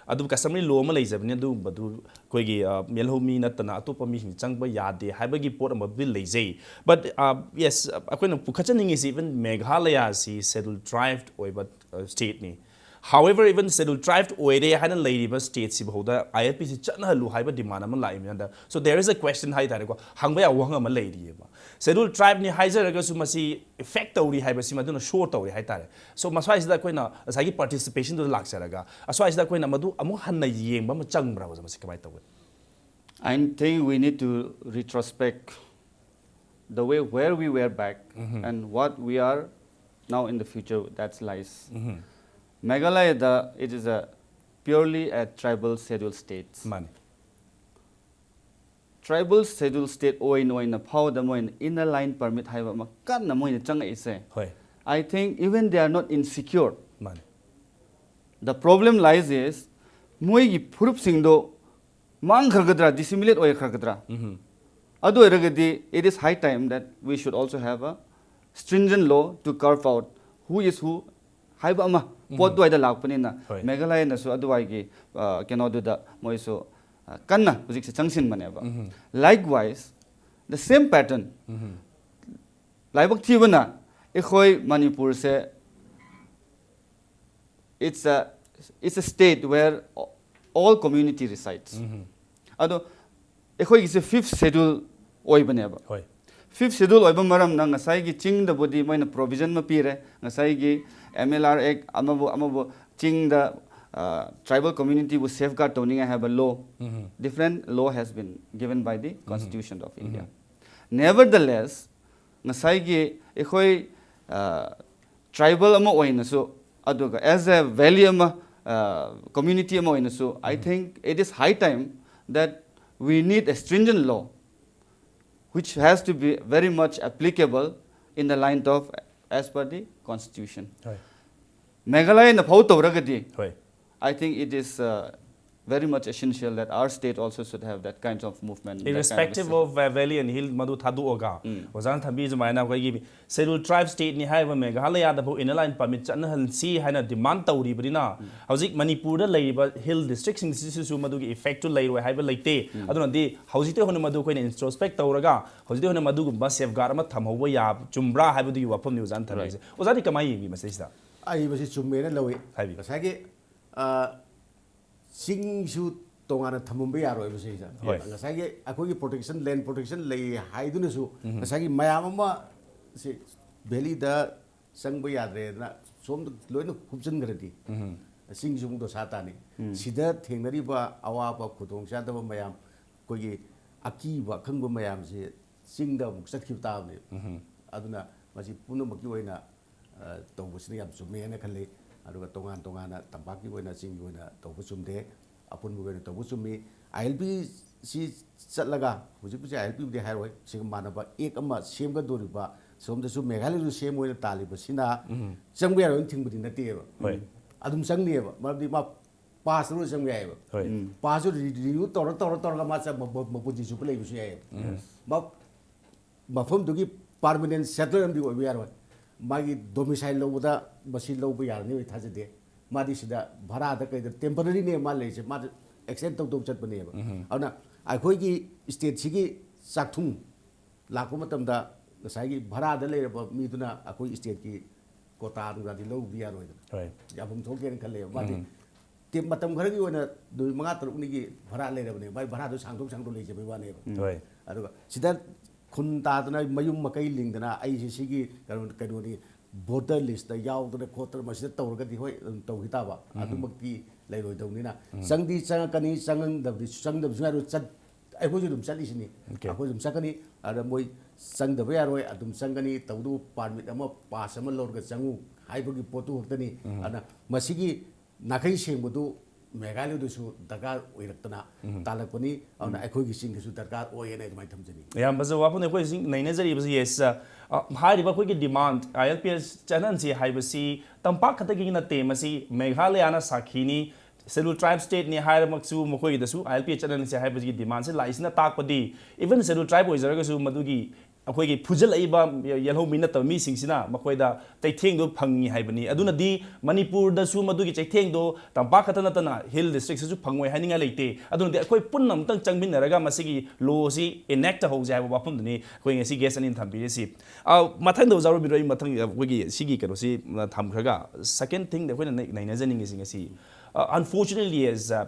ꯑꯗꯨꯕꯨ customary law ꯑꯃ ꯂꯩꯖꯕꯅꯤ, ꯑꯗꯨꯒꯨꯝꯕꯗꯨ ꯑꯩꯈꯣꯏꯒꯤ, ꯑ, ꯃꯦꯜꯍꯧꯃꯤ ꯅꯠꯇꯅ ꯑꯇꯣꯞꯄ ꯃꯤꯁꯤꯡ ꯆꯪꯕ ꯌꯥꯗꯦ ꯍꯥꯏꯕꯒꯤ ꯄꯣꯠ ꯑꯃꯕꯨꯗꯤ ꯂꯩꯖꯩ꯫ But, ꯑ, yes, ꯑꯩꯈꯣꯏꯅ ꯄꯨꯈꯠꯆꯅꯤꯡꯉꯤꯁꯤ even ꯃꯦꯘꯥꯂꯌꯥꯁꯤ scheduled tribe ꯑꯣꯏꯕ, ꯑ, state ꯅꯤ꯫ However, even Scheduled Tribe ꯑꯣꯏꯔꯦ ꯍꯥꯏꯅ ꯂꯩꯔꯤꯕ ꯁ꯭ꯇꯦꯠꯁꯤꯐꯥꯎꯗ ꯑꯥꯏ ꯑꯦꯜ ꯄꯤ ꯁꯤ ꯆꯠꯅꯍꯜꯂꯨ ꯍꯥꯏꯕ ꯗꯤꯃꯥꯟ ꯑꯃ ꯂꯥꯛꯏ ꯃꯌꯥꯝꯗ꯫ So there is a question ꯍꯥꯏ ꯇꯥꯔꯦꯀꯣ, ꯍꯪꯕ ꯌꯥꯕ ꯋꯥꯍꯪ ꯑꯃ ꯂꯩꯔꯤꯑꯕ꯫ ꯁꯦꯗꯨꯜ ꯇ꯭ꯔꯥꯏꯕꯅꯤ ꯍꯥꯏꯖꯔꯒꯁꯨ ꯃꯁꯤ ꯏꯐꯦꯛ ꯇꯧꯔꯤ ꯍꯥꯏꯕꯁꯤ ꯃꯗꯨꯅ ꯁꯣ ꯇꯧꯔꯤ ꯍꯥꯏ ꯇꯥꯔꯦ꯫ So ꯃꯁ꯭ꯋꯥꯏꯁꯤꯗ ꯑꯩꯈꯣꯏꯅ ꯉꯁꯥꯏꯒꯤ ꯄꯥꯔꯇꯤꯁꯤꯄꯦꯁꯟꯗꯨꯗ ꯂꯥꯛꯆꯔꯒ ꯑꯁ꯭ꯋꯥꯏꯁꯤꯗ ꯑꯩꯈꯣꯏꯅ ꯃꯗꯨ ꯑꯃꯨꯛ ꯍꯟꯅ ꯌꯦꯡꯕ ꯑꯃ ꯆꯪꯕ꯭ꯔꯥ ꯑꯣꯖꯥ? ꯃꯁꯤ ꯀꯃꯥꯏꯅ ꯇꯧꯒꯅꯤ? I think we need to retrospect the way where we were back and what we are now in the future. That's lies. Meghalaya, it is a purely a tribal schedule state. ꯃꯥꯅꯤ꯫ Tribal schedule state ꯑꯣꯏꯅ ꯑꯣꯏꯅ ꯐꯥꯎꯗ ꯃꯣꯏꯅ inner line permit ꯍꯥꯏꯕ ꯑꯃ ꯀꯟꯅ ꯃꯣꯏꯅ ꯆꯪꯉꯛꯏꯁꯦ꯫ ꯍꯣꯏ꯫ I think even they are not insecure. ꯃꯥꯅꯤ꯫ The problem lies is ꯃꯣꯏꯒꯤ ꯐꯨꯔꯨꯞꯁꯤꯡꯗꯣ ꯃꯥꯡꯈ꯭ꯔꯒꯗ꯭ꯔꯥ, dissimulate ꯑꯣꯏꯈ꯭ꯔꯒꯗ꯭ꯔꯥ? ꯑꯗꯨ ꯑꯣꯏꯔꯒꯗꯤ it is high time that we should also have a stringent law to carve out who is who ꯍꯥꯏꯕ ꯑꯃ ꯄꯣꯠ ꯑꯗꯨꯋꯥꯏꯗ ꯂꯥꯛꯄꯅꯤꯅ ꯍꯣꯏ꯫ ꯃꯦꯘꯥꯂꯌꯅꯁꯨ ꯑꯗꯨꯋꯥꯏꯒꯤ ꯑ, ꯀꯩꯅꯣꯗꯨꯗ ꯃꯣꯏꯁꯨ ꯑ, ꯀꯟꯅ ꯍꯧꯖꯤꯛꯁꯦ ꯆꯪꯁꯤꯟꯕꯅꯦꯕ꯫ Likewise, the same pattern. ꯂꯥꯏꯕꯛ ꯊꯤꯕꯅ ꯑꯩꯈꯣꯏ ꯃꯅꯤꯄꯨꯔꯁꯦ it's a, it's a state where all community resides. ꯑꯗꯣ ꯑꯩꯈꯣꯏꯒꯤꯁꯦ fifth schedule ꯑꯣꯏꯕꯅꯦꯕ꯫ ꯍꯣꯏ꯫ Fifth schedule ꯑꯣꯏꯕ ꯃꯔꯝꯅ ꯉꯁꯥꯏꯒꯤ ꯆꯤꯡꯗꯕꯨꯗꯤ ꯃꯣꯏꯅ provision ꯑꯃ ꯄꯤꯔꯦ, ꯉꯁꯥꯏꯒꯤ M L R Act ꯑꯃꯕꯨ ꯑꯃꯕꯨ ꯆꯤꯡꯗ tribal communityꯕꯨ safeguard ꯇꯧꯅꯤꯡꯉꯥꯏ ꯍꯥꯏꯕ law, different law has been given by the Constitution of India. Nevertheless, ꯉꯁꯥꯏꯒꯤ ꯑꯩꯈꯣꯏ tribal ꯑꯃ ꯑꯣꯏꯅꯁꯨ ꯑꯗꯨꯒ as a valley ꯑꯃ, community ꯑꯃ ꯑꯣꯏꯅꯁꯨ, I think it is high time that we need a stringent law which has to be very much applicable in the line of as per the Constitution. ꯍꯣꯏ꯫ ꯃꯦꯘꯥꯂꯌꯅ ꯐꯥꯎ ꯇꯧꯔꯒꯗꯤ, ꯍꯣꯏ꯫ I think it is uh, very much essential that our state also should have that kind of movement, that kind of Irrespective of uh, valley and hill, ꯃꯗꯨ ꯊꯥꯗꯣꯛꯑꯒ ꯑꯣꯖꯥꯅ ꯊꯝꯕꯤ ꯁꯨꯃꯥꯏꯅ ꯑꯩꯈꯣꯏꯒꯤ Scheduled Tribe stateꯅꯤ ꯍꯥꯏꯔꯤꯕ ꯃꯦꯘꯥꯂꯌꯥꯗ ꯐꯥꯎ inner line permit ꯆꯠꯅꯍꯟꯁꯤ ꯍꯥꯏꯅ demand ꯇꯧꯔꯤꯕꯅꯤꯅ ꯍꯧꯖꯤꯛ ꯃꯅꯤꯄꯨꯔꯗ ꯂꯩꯔꯤꯕ hill districtꯁꯤꯡꯁꯤꯁꯨ ꯃꯗꯨꯒꯤ effectꯇꯨ ꯂꯩꯔꯣꯏ ꯍꯥꯏꯕ ꯂꯩꯇꯦ꯫ ꯑꯗꯨꯅꯗꯤ ꯍꯧꯖꯤꯛꯇꯩ ꯍꯧꯅ ꯃꯗꯨ ꯑꯩꯈꯣꯏꯅ introspect ꯇꯧꯔꯒ ꯍꯧꯖꯤꯛꯇꯩ ꯍꯧꯅ ꯃꯗꯨꯒꯨꯝꯕ safeguard ꯑꯃ ꯊꯝꯍꯧꯕ ꯌꯥ-, ꯆꯨꯝꯕ꯭ꯔꯥ ꯍꯥꯏꯕꯗꯨꯒꯤ ꯋꯥꯐꯝꯅꯤ ꯑꯣꯖꯥꯅ ꯊꯝꯕꯤꯔꯤꯁꯦ꯫ ꯑꯣꯖꯥꯗꯤ ꯀꯃꯥꯏꯅ ꯌꯦꯡꯕꯤ ꯃꯁꯤꯗꯩꯁꯤꯗ? ꯑꯩ ꯃꯁꯤ ꯆꯨꯝꯃꯦꯅ ꯂꯧꯏ꯫ ꯍꯥꯏꯕꯤꯌꯨ꯫ ꯉꯁꯥꯏꯒꯤ, ꯑ, ꯆꯤꯡꯁꯨ ꯇꯣꯉꯥꯟꯅ ꯊꯝꯃꯝꯕ ꯌꯥꯔꯣꯏꯕ ꯁꯤꯗ꯫ ꯍꯣꯏ꯫ ꯉꯁꯥꯏꯒꯤ ꯑꯩꯈꯣꯏꯒꯤ protection, land protection ꯂꯩ ꯍꯥꯏꯗꯨꯅꯁꯨ, ꯉꯁꯥꯏꯒꯤ ꯃꯌꯥꯝ ꯑꯃ ꯁꯤ valleyꯗ ꯆꯪꯕ ꯌꯥꯗ꯭ꯔꯦꯗꯅ ꯁꯣꯝꯗ ꯂꯣꯏꯅ ꯍꯨꯞꯆꯤꯟꯈ꯭ꯔꯗꯤ, ꯆꯤꯡꯁꯨ ꯑꯃꯨꯛ ꯗꯣꯁꯥ ꯇꯥꯅꯤ꯫ ꯁꯤꯗ ꯊꯦꯡꯅꯔꯤꯕ ꯑꯋꯥꯕ ꯈꯨꯗꯣꯡꯆꯥꯗꯕ ꯃꯌꯥꯝ, ꯑꯩꯈꯣꯏꯒꯤ ꯑꯀꯤꯕ ꯑꯈꯪꯕ ꯃꯌꯥꯝꯁꯤ ꯆꯤꯡꯗ ꯑꯃꯨꯛ ꯆꯠꯈꯤꯕ ꯇꯥꯕꯅꯦꯕ꯫ ꯑꯗꯨꯅ ꯃꯁꯤ ꯄꯨꯝꯅꯃꯛꯀꯤ ꯑꯣꯏꯅ, ꯑ, ꯇꯧꯕꯁꯤꯅ ꯌꯥꯝ ꯆꯨꯝꯃꯦ ꯍꯥꯏꯅ ꯈꯜꯂꯤ꯫ ꯑꯗꯨꯒ ꯇꯣꯉꯥꯟ ꯇꯣꯉꯥꯟꯅ ꯇꯝꯄꯥꯛꯀꯤ ꯑꯣꯏꯅ, ꯆꯤꯡꯒꯤ ꯑꯣꯏꯅ ꯇꯧꯕ ꯆꯨꯝꯗꯦ, ꯑꯄꯨꯟꯕꯒꯤ ꯑꯣꯏꯅ ꯇꯧꯕ ꯆꯨꯝꯃꯤ꯫ ILP ꯁꯤ ꯆꯠꯂꯒ, ꯍꯧꯖꯤꯛꯄꯨꯗꯤ ILPꯕꯨꯗꯤ ꯍꯥꯏꯔꯣꯏ, ꯁꯤꯒ ꯃꯥꯟꯅꯕ act ꯑꯃ ꯁꯦꯝꯒꯗꯧꯔꯤꯕ, ꯁꯣꯝꯗꯁꯨ ꯃꯦꯘꯥꯂꯌꯗꯁꯨ ꯁꯦꯝ ꯑꯣꯏꯅ ꯇꯥꯜꯂꯤꯕꯁꯤꯅ ꯆꯪꯕ ꯌꯥꯔꯣꯏꯅ ꯊꯤꯡꯕꯗꯤ ꯅꯠꯇꯦꯕ꯫ ꯍꯣꯏ꯫ ꯑꯗꯨꯝ ꯆꯪꯅꯤꯕ, ꯃꯔꯝꯗꯤ ꯃꯥ pass ꯇꯧꯔꯒ ꯆꯪꯕ ꯌꯥꯏꯑꯕ꯫ ꯍꯣꯏ꯫ Pass ꯇꯨ renew ꯇꯧꯔ, ꯇꯧꯔ, ꯇꯧꯔꯒ ꯃꯥ ꯆ-, ꯃ-, ꯃ-, ꯃꯄꯨꯟꯁꯤ ꯆꯨꯞꯄ ꯂꯩꯕꯁꯨ ꯌꯥꯏꯑꯕ꯫ ꯃ-, ꯃꯐꯝꯗꯨꯒꯤ permanent settler ꯑꯃꯗꯤ ꯑꯣꯏꯕ ꯌꯥꯔꯣꯏ꯫ ꯃꯥꯒꯤ domicile ꯂꯧꯕꯗ ꯃꯁꯤ ꯂꯧꯕ ꯌꯥꯔꯅꯤ ꯑꯣꯏ ꯊꯥꯖꯗꯦ꯫ ꯃꯥꯗꯤ ꯁꯤꯗ ꯚꯔꯥꯗ ꯀꯩꯗ temporaryꯅꯦ ꯃꯥ ꯂꯩꯔꯤꯁꯦ, ꯃꯥꯗꯤ extend ꯇꯧꯗꯧ ꯆꯠꯄꯅꯦꯕ꯫ ꯑꯗꯨꯅ ꯑꯩꯈꯣꯏꯒꯤ stateꯁꯤꯒꯤ ꯆꯥꯛꯊꯨꯡ ꯂꯥꯛꯄ ꯃꯇꯝꯗ ꯉꯁꯥꯏꯒꯤ ꯚꯔꯥꯗ ꯂꯩꯔꯕ ꯃꯤꯗꯨꯅ ꯑꯩꯈꯣꯏ stateꯀꯤ quota ꯅꯨꯡꯗꯥꯗꯤ ꯂꯧꯕꯗꯤ ꯌꯥꯔꯣꯏꯗꯅ꯫ ꯍꯣꯏ꯫ ꯌꯥꯐꯝ ꯊꯣꯛꯀꯦꯅ ꯈꯜꯂꯦꯕ꯫ ꯃꯥꯗꯤ ꯇꯦ-, ꯃꯇꯝ ꯈꯔꯒꯤ ꯑꯣꯏꯅ ꯅꯨꯃꯤꯠ ꯃꯉꯥ ꯇꯔꯨꯛꯅꯤꯒꯤ ꯚꯔꯥ ꯂꯩꯔꯕꯅꯦ, ꯃꯥꯏ ꯚꯔꯥꯗꯣ ꯁꯥꯡꯗꯣꯛ ꯁꯥꯡꯗꯣꯛ ꯂꯩꯖꯕꯩ ꯋꯥꯅꯦꯕ꯫ ꯍꯣꯏ꯫ ꯑꯗꯨꯒ ꯁꯤꯗ ꯈꯨꯟ ꯇꯥꯗꯅ ꯃꯌꯨꯝ ꯃꯀꯩ ꯂꯤꯡꯗꯅ ꯑꯩꯁꯦ ꯁꯤꯒꯤ ꯀꯩꯅꯣ, ꯀꯩꯅꯣꯅꯤ, voter listꯇ ꯌꯥꯎꯗꯅ ꯈꯣꯠꯇꯅ ꯃꯁꯤꯗ ꯇꯧꯔꯒꯗꯤ ꯍꯣꯏ ꯑꯗꯨꯝ ꯇꯧꯈꯤ ꯇꯥꯕ, ꯑꯗꯨꯃꯛꯇꯤ ꯂꯩꯔꯣꯏꯗꯧꯅꯤꯅ ꯆꯪꯗꯤ ꯆꯪꯉꯛꯀꯅꯤ, ꯆꯪꯗꯕꯗꯤ, ꯆꯪꯗꯕꯁꯨ ꯌꯥꯔꯣꯏ꯫ ꯆꯠ-, ꯑꯩꯈꯣꯏꯁꯨ ꯑꯗꯨꯝ ꯆꯠꯂꯤꯁꯤꯅꯤ꯫ Okay. ꯑꯩꯈꯣꯏꯁꯨ ꯑꯗꯨꯝ ꯆꯠꯀꯅꯤ꯫ ꯑꯗ ꯃꯣꯏ ꯆꯪꯗꯕ ꯌꯥꯔꯣꯏ, ꯑꯗꯨꯝ ꯆꯪꯒꯅꯤ꯫ ꯇꯧꯕꯇꯕꯨ permit ꯑꯃ, pass ꯑꯃ ꯂꯧꯔꯒ ꯆꯪꯉꯨ ꯍꯥꯏꯕꯒꯤ ꯄꯣꯠꯇꯨ ꯈꯛꯇꯅꯤ꯫ ꯑꯗꯨꯅ ꯃꯁꯤꯒꯤ ꯅꯥꯈꯩ ꯁꯦꯡꯕꯗꯨ ꯃꯦꯘꯥꯂꯌꯗꯁꯨ ꯗꯔꯀꯥꯔ ꯑꯣꯏꯔꯛꯇꯅ ꯇꯥꯜꯂꯛꯄꯅꯤ꯫ ꯑꯗꯨꯅ ꯑꯩꯈꯣꯏꯒꯤ ꯆꯤꯡꯗꯁꯨ ꯗꯔꯀꯥꯔ ꯑꯣꯏꯌꯦꯅ ꯑꯗꯨꯃꯥꯏꯅ ꯊꯝꯖꯅꯤꯡꯉꯤ꯫ ꯌꯥꯝ ꯐꯖꯕ ꯋꯥꯐꯝꯅꯤ꯫ ꯑꯩꯈꯣꯏ ꯍꯧꯖꯤꯛ ꯅꯩꯅꯖꯔꯤꯕꯁꯤ, yes, ꯑ, ꯍꯥꯏꯔꯤꯕ ꯑꯩꯈꯣꯏꯒꯤ demand, ILPS ꯆꯠꯍꯟꯁꯤ ꯍꯥꯏꯕꯁꯤ ꯇꯝꯄꯥꯛ ꯈꯛꯇꯒꯤ ꯅꯠꯇꯦ, ꯃꯁꯤ ꯃꯦꯘꯥꯂꯌꯅ ꯁꯥꯈꯤꯅꯤ꯫ Scheduled tribe stateꯅꯤ ꯍꯥꯏꯔꯃꯛꯁꯨ ꯃꯈꯣꯏꯒꯤꯗꯁꯨ ILPS ꯆꯠꯍꯟꯁꯤ ꯍꯥꯏꯕꯁꯤꯒꯤ demandꯁꯤ ꯂꯥꯛꯏꯁꯤꯅ ꯇꯥꯛꯄꯗꯤ, even scheduled tribe ꯑꯣꯏꯖꯔꯒꯁꯨ ꯃꯗꯨꯒꯤ ꯑꯩꯈꯣꯏꯒꯤ ꯐꯨꯖꯜꯂꯛꯏꯕ ꯌꯦꯜꯍꯧꯃꯤ ꯅꯠꯇꯕ ꯃꯤꯁꯤꯡꯁꯤꯅ ꯃꯈꯣꯏꯗ ꯆꯩꯊꯦꯡꯗꯣ ꯐꯪꯉꯤ ꯍꯥꯏꯕꯅꯤ꯫ ꯑꯗꯨꯅꯗꯤ ꯃꯅꯤꯄꯨꯔꯗꯁꯨ ꯃꯗꯨꯒꯤ ꯆꯩꯊꯦꯡꯗꯣ ꯇꯝꯄꯥꯛ ꯈꯛꯇ ꯅꯠꯇꯅ ꯍꯤꯜ ꯗꯤꯁꯇ꯭ꯔꯤꯛꯁꯤꯁꯨ ꯐꯪꯉꯣꯏ ꯍꯥꯏꯅꯤꯡꯉꯥꯏ ꯂꯩꯇꯦ꯫ ꯑꯗꯨꯅꯗꯤ ꯑꯩꯈꯣꯏ ꯄꯨꯟꯅ ꯑꯃꯨꯛꯇꯪ ꯆꯪꯃꯤꯟꯅꯔꯒ ꯃꯁꯤꯒꯤ ꯂꯣꯁꯤ ꯏꯅꯦꯛ ꯇꯧꯍꯧꯁꯦ ꯍꯥꯏꯕ ꯋꯥꯐꯝꯗꯨꯅꯤ ꯑꯩꯈꯣꯏ ꯉꯁꯤ ꯒꯦꯁ ꯑꯅꯤꯅ ꯊꯝꯕꯤꯔꯤꯁꯤ꯫ ꯑ, ꯃꯊꯪꯗ ꯑꯣꯖꯥ ꯔꯣꯕꯤꯟꯗ꯭ꯔꯣ, ꯑꯩ ꯃꯊꯪ ꯑꯩꯈꯣꯏꯒꯤ ꯁꯤꯒꯤ ꯀꯩꯅꯣꯁꯤ ꯊꯝꯈ꯭ꯔꯒ, ꯁꯦꯀꯦꯟ ꯊꯤꯡꯗ ꯑꯩꯈꯣꯏꯅ ꯅꯩ-, ꯅꯩꯅꯖꯅꯤꯡꯉꯤꯁꯤ ꯉꯁꯤ, ꯑ, unfortunately as, ꯑ,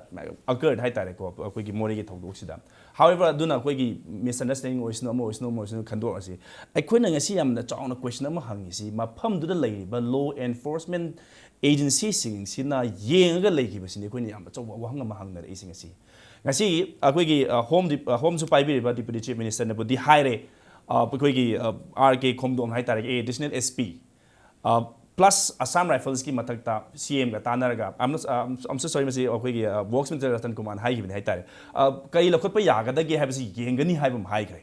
occurred ꯍꯥꯏꯇꯥꯔꯦꯀꯣ, ꯑꯩꯈꯣꯏꯒꯤ ꯃꯣꯔꯦꯒꯤ ꯊꯧꯗꯣꯛꯁꯤꯗ꯫ However, ꯑꯗꯨꯅ ꯑꯩꯈꯣꯏꯒꯤ misunderstanding ꯑꯣꯏꯁꯅꯨ, ꯑꯃ ꯑꯣꯏꯁꯅꯨ, ꯑꯃ ꯑꯣꯏꯁꯅꯨ, ꯈꯟꯗꯣꯛꯑꯁꯤ꯫ ꯑꯩꯈꯣꯏꯅ ꯉꯁꯤ ꯌꯥꯝꯅ ꯆꯥꯎꯅ question ꯑꯃ ꯍꯪꯉꯤꯁꯤ, ꯃꯐꯝꯗꯨꯗ ꯂꯩꯔꯤꯕ law enforcement agencyꯁꯤꯡꯁꯤꯅ ꯌꯦꯡꯉꯒ ꯂꯩꯈꯤꯕꯁꯤꯅꯤ ꯑꯩꯈꯣꯏꯅ ꯌꯥꯝ ꯑꯆꯧꯕ ꯋꯥꯍꯪ ꯑꯃ ꯍꯪꯅꯔꯛꯏꯁꯤ ꯉꯁꯤ꯫ ꯉꯁꯤ ꯑꯩꯈꯣꯏꯒꯤ, ꯑ, Home Dep-, ꯑ, Homeꯁꯨ ꯄꯥꯏꯕꯤꯔꯤꯕ Deputy Chief Ministerꯅꯕꯨꯗꯤ ꯍꯥꯏꯔꯦ, ꯑ, ꯑꯩꯈꯣꯏꯒꯤ, ꯑ, R K ꯈꯣꯝꯗꯣꯝ ꯍꯥꯏꯇꯥꯔꯦ, Additional S P, ꯑ, plus Assam Riflesꯀꯤ ꯃꯊꯛꯇ C Mꯒ ꯇꯥꯟꯅꯔꯒ, I'm not, uh, I'm so sorry, ꯃꯁꯤ ꯑꯩꯈꯣꯏꯒꯤ, ꯑ, Works Minister ꯔꯇꯟ ꯀꯨꯃꯥꯔꯅ ꯍꯥꯏꯈꯤꯕꯅꯤ ꯍꯥꯏꯇꯥꯔꯦ, ꯑ, ꯀꯔꯤ ꯂꯧꯈꯠꯄ ꯌꯥꯒꯗꯒꯦ ꯍꯥꯏꯕꯁꯤ ꯌꯦꯡꯒꯅꯤ ꯍꯥꯏꯕ ꯑꯃ ꯍꯥꯏꯈ꯭ꯔꯦ꯫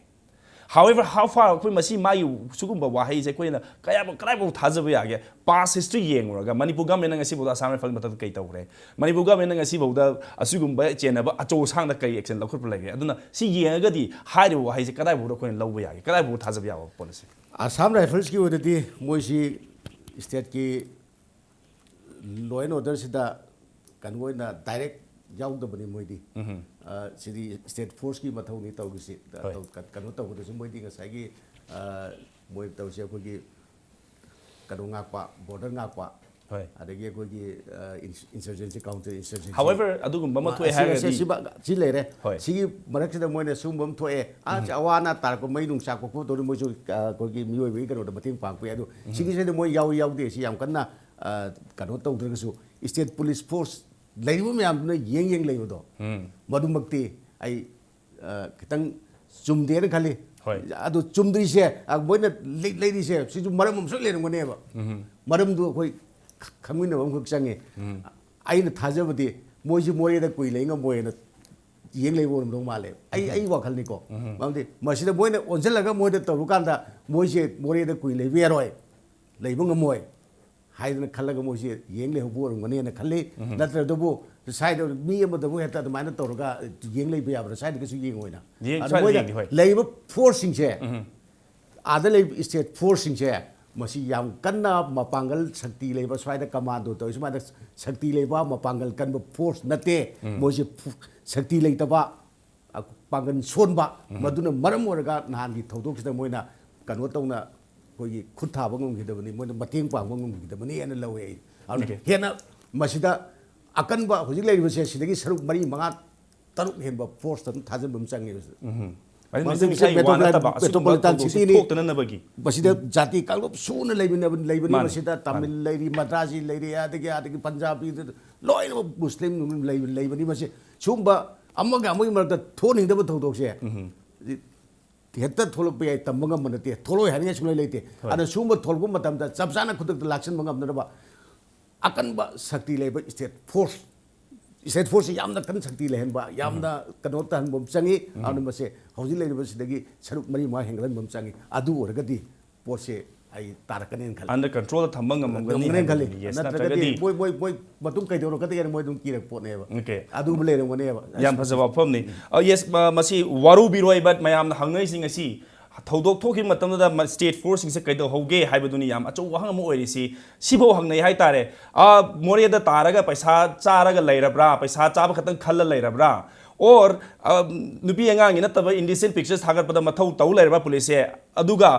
However, how far ꯑꯩꯈꯣꯏ ꯃꯁꯤ ꯃꯥꯒꯤ ꯁꯤꯒꯨꯝꯕ ꯋꯥꯍꯩꯁꯦ ꯑꯩꯈꯣꯏꯅ ꯀꯌꯥꯐꯥꯎ, ꯀꯗꯥꯏꯐꯥꯎ ꯊꯥꯖꯕ ꯌꯥꯒꯦ? Past history ꯌꯦꯡꯉꯨꯔꯒ Manipur governmentꯅ ꯉꯁꯤꯐꯥꯎꯗ Assam Rifles ꯃꯊꯛꯇ ꯀꯩ ꯇꯧꯈ꯭ꯔꯦ? ꯃꯅꯤꯄꯨꯔ governmentꯅ ꯉꯁꯤꯐꯥꯎꯗ ꯑꯁꯤꯒꯨꯝꯕ ꯆꯦꯟꯅꯕ ꯑꯆꯧ ꯑꯁꯥꯡꯗ ꯀꯔꯤ action ꯂꯧꯈꯠꯄ ꯂꯩꯒꯦ? ꯑꯗꯨꯅ ꯁꯤ ꯌꯦꯡꯉꯒꯗꯤ ꯍꯥꯏꯔꯤꯕ ꯋꯥꯍꯩꯁꯦ ꯀꯗꯥꯏꯐꯥꯎꯗ ꯑꯩꯈꯣꯏꯅ ꯂꯧꯕ ꯌꯥꯒꯦ? ꯀꯗꯥꯏꯐꯥꯎ ꯊꯥꯖꯕ ꯌꯥꯕ ꯄꯣꯠꯅꯣ ꯁꯤ? Assam Riflesꯀꯤ ꯑꯣꯏꯅꯗꯤ ꯃꯣꯏꯁꯤ stateꯀꯤ law and orderꯁꯤꯗ ꯀꯩꯅꯣ ꯑꯣꯏꯅ direct ꯌꯥꯎꯗꯕꯅꯤ ꯃꯣꯏꯗꯤ꯫ ꯑ, ꯁꯤꯗꯤ state forceꯀꯤ ꯃꯊꯧꯅꯤ ꯇꯧꯔꯤꯁꯤ꯫ ꯍꯣꯏ꯫ ꯇꯧ-, ꯀ-, ꯀꯩꯅꯣ ꯇꯧꯕꯗꯁꯨ ꯃꯣꯏꯗꯤ ꯉꯁꯥꯏꯒꯤ, ꯑ, ꯃꯣꯏ ꯇꯧꯔꯤꯁꯦ ꯑꯩꯈꯣꯏꯒꯤ ꯀꯩꯅꯣ ꯉꯥꯛꯄ, border ꯉꯥꯛꯄ, ꯍꯣꯏ꯫ ꯑꯗꯒꯤ ꯑꯩꯈꯣꯏꯒꯤ, ꯑ, ins-, insurgency, counter insurgency꯫ However, ꯑꯗꯨꯒꯨꯝꯕ ꯑꯃ ꯊꯣꯛꯑꯦ ꯑꯁꯤ, ꯑꯁꯤ, ꯍꯥꯏꯔꯒꯗꯤ ꯑꯁꯤ ꯕ-, ꯁꯤ ꯂꯩꯔꯦ꯫ ꯍꯣꯏ꯫ ꯁꯤꯒꯤ ꯃꯔꯛꯁꯤꯗ ꯃꯣꯏꯅ ꯁꯤꯒꯨꯝꯕ ꯑꯃ ꯊꯣꯛꯑꯦ, ꯑ, ꯑꯋꯥ ꯑꯅꯥ ꯇꯥꯔꯛꯄ, ꯃꯩ ꯅꯨꯡ ꯆꯥꯛꯄ ꯈꯣꯠꯄꯗꯧꯅ ꯃꯣꯏꯁꯨ, ꯑ, ꯑꯩꯈꯣꯏꯒꯤ ꯃꯤꯑꯣꯏꯕꯒꯤ ꯀꯩꯅꯣꯗ ꯃꯇꯦꯡ ꯄꯥꯡꯕ ꯌꯥꯏ꯫ ꯑꯗꯨ ꯁꯤꯒꯤꯁꯤꯗ ꯃꯣꯏ ꯌꯥꯎꯏ ꯌꯥꯎꯗꯦ ꯁꯤ ꯌꯥꯝ ꯀꯟꯅ, ꯑ, ꯀꯩꯅꯣ ꯇꯧꯗ꯭ꯔꯒꯁꯨ, state police force ꯂꯩꯔꯤꯕ ꯃꯌꯥꯝꯗꯨꯅ ꯌꯦꯡ ꯌꯦꯡ ꯂꯩꯕꯗꯣ, ꯃꯗꯨꯃꯛꯇꯤ ꯑꯩ, ꯑ, ꯈꯤꯇꯪ ꯆꯨꯝꯗꯦꯅ ꯈꯜꯂꯤ꯫ ꯍꯣꯏ꯫ ꯑꯗꯨ ꯆꯨꯝꯗ꯭ꯔꯤꯁꯦ, ꯑ, ꯃꯣꯏꯅ ꯂꯩ-, ꯂꯩꯔꯤꯁꯦ ꯁꯤꯁꯨ ꯃꯔꯝ ꯑꯃ ꯁꯣꯏ ꯂꯩꯔꯝꯒꯅꯦꯕ꯫ ꯃꯔꯝꯗꯨ ꯑꯩꯈꯣꯏ ꯈ-, ꯈꯪꯃꯤꯟꯅꯕ ꯑꯃꯈꯛ ꯆꯪꯉꯦ꯫ ꯑꯩꯅ ꯊꯥꯖꯕꯗꯤ ꯃꯣꯏꯁꯤ ꯃꯣꯔꯦꯗ ꯀꯨꯏ ꯂꯩ ꯉꯝꯃꯣꯏꯅ ꯌꯦꯡ ꯂꯩꯕ ꯑꯣꯏꯔꯝꯗꯧ ꯃꯥꯜꯂꯦ꯫ ꯑꯩ, ꯑꯩ ꯋꯥꯈꯜꯅꯤꯀꯣ꯫ ꯃꯔꯝꯗꯤ ꯃꯁꯤꯗ ꯃꯣꯏꯅ ꯑꯣꯟꯁꯤꯜꯂꯒ ꯃꯣꯏꯗ ꯇꯧꯔꯀꯥꯟꯗ ꯃꯣꯏꯁꯦ ꯃꯣꯔꯦꯗ ꯀꯨꯏ ꯂꯩꯕ ꯌꯥꯔꯣꯏ, ꯂꯩꯕ ꯉꯝꯃꯣꯏ ꯍꯥꯏꯗꯅ ꯈꯜꯂꯒ ꯃꯣꯏꯁꯦ ꯌꯦꯡ ꯂꯩꯍꯧꯕ ꯑꯣꯏꯔꯝꯒꯅꯤꯅ ꯈꯜꯂꯤ꯫ ꯅꯠꯇ꯭ꯔꯗꯕꯨ ꯁ꯭ꯋꯥꯏꯗ ꯃꯤ ꯑꯃꯗꯕꯨ ꯍꯦꯛꯇ ꯑꯗꯨꯃꯥꯏꯅ ꯇꯧꯔꯒ ꯌꯦꯡ ꯂꯩꯕ ꯌꯥꯕ꯭ꯔꯥ? ꯁ꯭ꯋꯥꯏꯗ ꯀꯩꯁꯨ ꯌꯦꯡꯉꯣꯏꯅ꯫ ꯌꯦꯡ-, ꯑꯗꯣ ꯁ꯭ꯋꯥꯏꯗ ꯃꯣꯏꯗ ꯌꯦꯡꯗꯦ, ꯍꯣꯏ꯫ ꯂꯩꯔꯤꯕ forceꯁꯤꯡꯁꯦ ꯑꯥꯗ ꯂꯩꯕ state force ꯁꯤꯡꯁꯦ ꯃꯁꯤ ꯌꯥꯝ ꯀꯟꯅ ꯃꯄꯥꯡꯒꯜ ꯁꯛꯇꯤ ꯂꯩꯕ, ꯁ꯭ꯋꯥꯏꯗ commando ꯇꯧꯔꯤ ꯁꯨꯃꯥꯏꯅ ꯁꯛꯇꯤ ꯂꯩꯕ, ꯃꯄꯥꯡꯒꯜ ꯀꯟꯕ force ꯅꯠꯇꯦ꯫ ꯃꯣꯏꯁꯦ ꯐꯨ- ꯁꯛꯇꯤ ꯂꯩꯇꯕ, ꯑ, ꯄꯥꯡꯒꯜ ꯁꯣꯟꯕ, ꯃꯗꯨꯅ ꯃꯔꯝ ꯑꯣꯏꯔꯒ ꯅꯍꯥꯟꯒꯤ ꯊꯧꯗꯣꯛꯁꯤꯗ ꯃꯣꯏꯅ ꯀꯩꯅꯣ ꯇꯧꯅ ꯑꯩꯈꯣꯏꯒꯤ ꯈꯨꯠ ꯊꯥꯕ ꯉꯝꯈꯤꯗꯕꯅꯤ, ꯃꯣꯏꯅ ꯃꯇꯦꯡ ꯄꯥꯡꯕ ꯉꯝꯈꯤꯗꯕꯅꯤ ꯍꯥꯏꯅ ꯂꯧꯋꯦ ꯑꯩ꯫ ꯑꯗꯨꯅ Okay. ꯍꯦꯟꯅ ꯃꯁꯤꯗ ꯑꯀꯟꯕ ꯍꯧꯖꯤꯛ ꯂꯩꯔꯤꯕꯁꯦ ꯁꯤꯗꯒꯤ ꯁꯔꯨꯛ ꯃꯔꯤ, ꯃꯉꯥ, ꯇꯔꯨꯛ ꯍꯦꯟꯕ force ꯑꯗꯨꯝ ꯊꯥꯖꯤꯟꯕ ꯑꯃ ꯆꯪꯉꯦ꯫ ꯎꯝ꯫ ꯑꯗꯨ ꯃꯔꯝꯗꯤ ꯅꯤꯡꯁꯤꯡ ꯃꯤꯁꯦ ꯅꯤꯡꯁꯤꯡ ꯋꯥ metropolitan- ꯅꯠꯇꯕ ꯑꯁꯤꯒꯨꯝꯕ metropolitan ꯊꯧꯗꯣꯛꯁꯤ city ꯅꯤ꯫ ꯊꯣꯛꯇꯅꯅꯕꯒꯤ꯫ ꯃꯁꯤꯗ ꯖꯥꯇꯤ ꯀꯥꯡꯂꯨꯞ ꯁꯨꯅ ꯂꯩꯃꯤꯟꯅꯕ, ꯂꯩꯕꯅꯤ꯫ ꯃꯥꯅꯤ, ꯃꯁꯤꯗ ꯃꯥꯅꯤ꯫ ꯇꯥꯃꯤꯜ ꯂꯩꯔꯤ, ꯃꯗ꯭ꯔꯥꯁꯤ ꯂꯩꯔꯤ, ꯑꯗꯒꯤ, ꯑꯗꯒꯤ ꯄꯟꯖꯥꯕꯤ, ꯂꯣꯏꯅꯃꯛ ꯃꯨꯁꯂꯤꯝ ꯂꯩꯕ, ꯂꯩꯕꯅꯤ꯫ ꯃꯁꯤ ꯁꯤꯒꯨꯝꯕ ꯑꯃꯒ ꯑꯃꯒꯤ ꯃꯔꯛꯇ ꯊꯣꯛꯍꯟꯅꯤꯡꯗꯕ ꯊꯧꯗꯣꯛꯁꯦ ꯍꯦꯛꯇ ꯊꯣꯛꯂꯛꯄ ꯌꯥꯏ, ꯇꯝꯕ ꯉꯝꯕ ꯅꯠꯇꯦ꯫ ꯊꯣꯛꯂꯛꯑꯣꯏ ꯍꯥꯏꯅꯤꯡꯉꯥꯏ ꯁꯨꯡꯂꯩ ꯂꯩꯇꯦ꯫ ꯍꯣꯏ꯫ ꯑꯗꯨꯅ ꯁꯤꯒꯨꯝꯕ ꯊꯣꯛꯂꯛꯄ ꯃꯇꯝꯗ ꯆꯞ ꯆꯥꯅ ꯈꯨꯗꯛꯇ ꯂꯥꯛꯁꯤꯟꯕ ꯉꯝꯅꯅꯕ ꯑꯀꯟꯕ ꯁꯛꯇꯤ ꯂꯩꯕ state force, state force ꯁꯤ ꯌꯥꯝꯅ ꯀꯟꯅ ꯁꯛꯇꯤ ꯂꯩꯍꯟꯕ, ꯌꯥꯝꯅ ꯀꯩꯅꯣ ꯇꯧꯍꯟꯕ ꯑꯃ ꯆꯪꯉꯤ꯫ ꯑꯗꯨꯅ ꯃꯁꯦ ꯍꯧꯖꯤꯛ ꯂꯩꯔꯤꯕꯁꯤꯗꯒꯤ ꯁꯔꯨꯛ ꯃꯔꯤ ꯃꯉꯥ ꯍꯦꯟꯒꯠꯍꯟꯕ ꯑꯃ ꯆꯪꯉꯤ꯫ ꯑꯗꯨ ꯑꯣꯏꯔꯒꯗꯤ ꯄꯣꯠꯁꯦ ꯑꯩ ꯇꯥꯔꯛꯀꯅꯦꯅ ꯈꯜꯂꯤ꯫ Under control ꯗ ꯊꯝꯕ ꯉꯝꯒꯅꯤ ꯉꯝꯒꯅꯦꯅ ꯈꯜꯂꯤ꯫ ꯍꯥꯏꯕꯗꯨꯅꯤ꯫ Yes, ꯅꯠꯇ꯭ꯔꯒꯗꯤ ꯅꯠꯇ꯭ꯔꯒꯗꯤ ꯃꯣꯏ, ꯃꯣꯏ, ꯃꯣꯏ ꯃꯇꯨꯡ ꯀꯩꯗꯧꯔꯛꯀꯗꯒꯦꯅ ꯃꯣꯏ ꯑꯗꯨꯝ ꯀꯤꯔꯛꯄ ꯄꯣꯠꯅꯦꯕ꯫ Okay. ꯑꯗꯨꯒꯨꯝꯕ ꯂꯩꯔꯝꯒꯅꯦꯕ꯫ ꯌꯥꯝ ꯐꯖꯕ ꯋꯥꯐꯝꯅꯤ꯫ ꯑ, yes, ꯃ-, ꯃꯁꯤ ꯋꯥꯔꯧꯕꯤꯔꯣꯏ, but ꯃꯌꯥꯝꯅ ꯍꯪꯅꯔꯤꯁꯤꯡ ꯑꯁꯤ ꯊꯧꯗꯣꯛ ꯊꯣꯛꯈꯤꯕ ꯃꯇꯝꯗꯨꯗ ꯃ-, state force ꯁꯤꯡꯁꯦ ꯀꯩꯗꯧꯍꯧꯒꯦ ꯍꯥꯏꯕꯗꯨꯅꯤ ꯌꯥꯝ ꯑꯆꯧꯕ ꯋꯥꯍꯪ ꯑꯃ ꯑꯣꯏꯔꯤꯁꯤ꯫ ꯁꯤꯐꯥꯎ ꯍꯪꯅꯩ ꯍꯥꯏꯇꯥꯔꯦ꯫ ꯑ, ꯃꯣꯔꯦꯗ ꯇꯥꯔꯒ ꯄꯩꯁꯥ ꯆꯥꯔꯒ ꯂꯩꯔꯕ꯭ꯔꯥ? ꯄꯩꯁꯥ ꯆꯥꯕ ꯈꯛꯇꯪ ꯈꯜꯂ ꯂꯩꯔꯕ꯭ꯔꯥ? Or, ꯑ, ꯅꯨꯄꯤ ꯑꯉꯥꯡꯒꯤ ꯅꯠꯇꯕ indecent pictures ꯊꯥꯒꯠꯄꯗ ꯃꯊꯧ ꯇꯧ ꯂꯩꯔꯕ ꯄꯨꯂꯤꯁꯁꯦ? ꯑꯗꯨꯒ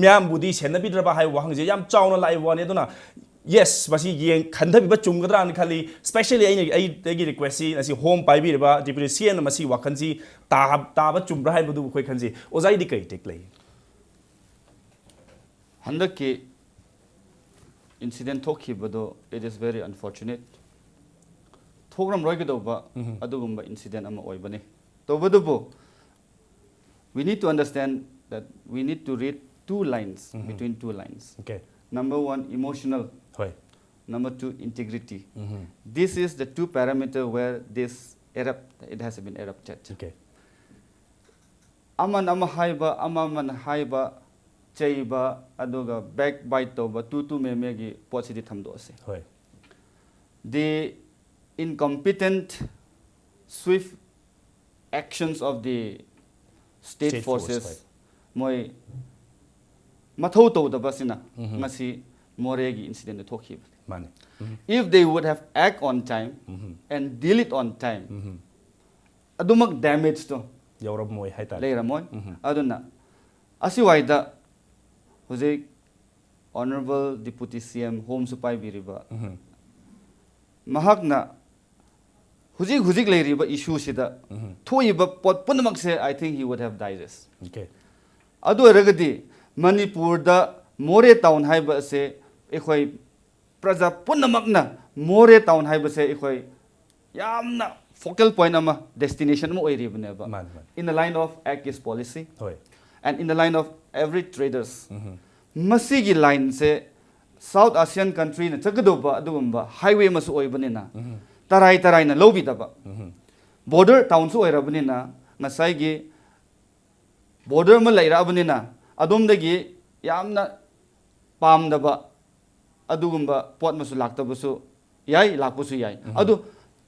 ꯃꯤꯌꯥꯝꯕꯨꯗꯤ ꯁꯦꯟꯅꯕꯤꯗ꯭ꯔꯕ ꯍꯥꯏꯕ ꯋꯥꯍꯪꯁꯦ ꯌꯥꯝ ꯆꯥꯎꯅ ꯂꯥꯛꯏꯕ ꯋꯥꯅꯤ꯫ ꯑꯗꯨꯅ yes, ꯃꯁꯤ ꯌꯦꯡ-, ꯈꯟꯊꯕꯤꯕ ꯆꯨꯝꯒꯗ꯭ꯔꯥꯅ ꯈꯜꯂꯤ꯫ Especially ꯑꯩꯅ, ꯑꯩ, ꯑꯩꯒꯤ request ꯁꯤ ꯉꯁꯤ ꯍꯣꯝ ꯄꯥꯏꯕꯤꯔꯤꯕ ꯗꯤꯄ꯭ꯌꯨꯇꯤ ꯁꯤ ꯑꯦꯝꯅ ꯃꯁꯤ ꯋꯥꯈꯜꯁꯤ ꯇꯥ-, ꯇꯥꯕ ꯆꯨꯝꯕ꯭ꯔꯥ ꯍꯥꯏꯕꯗꯨ ꯑꯩꯈꯣꯏ ꯈꯟꯖꯩ꯫ ꯑꯣꯖꯥꯒꯤꯗꯤ ꯀꯔꯤ take ꯂꯩ? ꯍꯟꯗꯛꯀꯤ incident ꯊꯣꯛꯈꯤꯕꯗꯣ, it is very unfortunate. ꯊꯣꯛꯂꯝꯔꯣꯏꯒꯗꯧꯕ ꯑꯗꯨꯒꯨꯝꯕ incident ꯑꯃ ꯑꯣꯏꯕꯅꯤ꯫ ꯇꯧꯕꯇꯕꯨ, we need to understand that we need to read two lines, between two lines. Okay. Number one, emotional. ꯍꯣꯏ꯫ Number two, integrity. This is the two parameter where this erupt, it has been erupted. Okay. ꯑꯃꯅ ꯑꯃ ꯍꯥꯏꯕ, ꯑꯃ ꯑꯃꯅ ꯍꯥꯏꯕ, ꯆꯩꯕ, ꯑꯗꯨꯒ backbite ꯇꯧꯕ, ꯇꯨ ꯇꯨ ꯃꯦ ꯃꯦꯒꯤ ꯄꯣꯠꯁꯤꯗꯤ ꯊꯝꯗꯣꯛꯑꯁꯦ꯫ ꯍꯣꯏ꯫ The incompetent, swift actions of the state State force, forces, ꯍꯣꯏ꯫ ꯃꯣꯏ ꯃꯊꯧ ꯇꯧꯗꯕꯁꯤꯅ ꯉꯁꯤ ꯃꯣꯔꯦꯒꯤ incident ꯊꯣꯛꯈꯤꯕꯅꯤ꯫ ꯃꯥꯅꯤ꯫ If they would have act on time and deal it on time, ꯑꯗꯨꯃꯛ damageꯇꯣ ꯌꯧꯔꯝꯃꯣꯏ ꯍꯥꯏꯇꯥꯔꯦ꯫ ꯂꯩꯔꯝꯃꯣꯏ꯫ ꯑꯗꯨꯅ ꯑꯁꯤꯋꯥꯏꯗ ꯍꯧꯖꯤꯛ Honourable Deputy C M Homeꯁꯨ ꯄꯥꯏꯕꯤꯔꯤꯕ ꯃꯍꯥꯛꯅ ꯍꯧꯖꯤꯛ ꯍꯧꯖꯤꯛ ꯂꯩꯔꯤꯕ issueꯁꯤꯗ ꯊꯣꯛꯏꯕ ꯄꯣꯠ ꯄꯨꯝꯅꯃꯛꯁꯦ, I think he would have digest. Okay. ꯑꯗꯨ ꯑꯣꯏꯔꯒꯗꯤ ꯃꯅꯤꯄꯨꯔꯗ ꯃꯣꯔꯦ town ꯍꯥꯏꯕ ꯑꯁꯦ ꯑꯩꯈꯣꯏ ꯄ꯭ꯔꯖꯥ ꯄꯨꯝꯅꯃꯛꯅ ꯃꯣꯔꯦ town ꯍꯥꯏꯕꯁꯦ ꯑꯩꯈꯣꯏ ꯌꯥꯝꯅ focal point ꯑꯃ, destination ꯑꯃ ꯑꯣꯏꯔꯤꯕꯅꯦꯕ꯫ ꯃꯥꯅꯤ, ꯃꯥꯅꯤ꯫ In the line of Act East Policy ꯍꯣꯏ꯫ and in the line of every traders, ꯃꯁꯤꯒꯤ lineꯁꯦ South Asian countryꯅ ꯆꯠꯀꯗꯧꯕ ꯑꯗꯨꯒꯨꯝꯕ highway ꯑꯃꯁꯨ ꯑꯣꯏꯕꯅꯤꯅ ꯇꯔꯥꯏ ꯇꯔꯥꯏꯅ ꯂꯧꯕꯤꯗꯕ, border townꯁꯨ ꯑꯣꯏꯔꯕꯅꯤꯅ ꯉꯁꯥꯏꯒꯤ border ꯑꯃ ꯂꯩꯔꯛꯑꯕꯅꯤꯅ ꯑꯗꯣꯝꯗꯒꯤ ꯌꯥꯝꯅ ꯄꯥꯝꯗꯕ ꯑꯗꯨꯒꯨꯝꯕ ꯄꯣꯠ ꯑꯃꯁꯨ ꯂꯥꯛꯇꯕꯁꯨ ꯌꯥꯏ, ꯂꯥꯛꯄꯁꯨ ꯌꯥꯏ꯫ ꯑꯗꯨ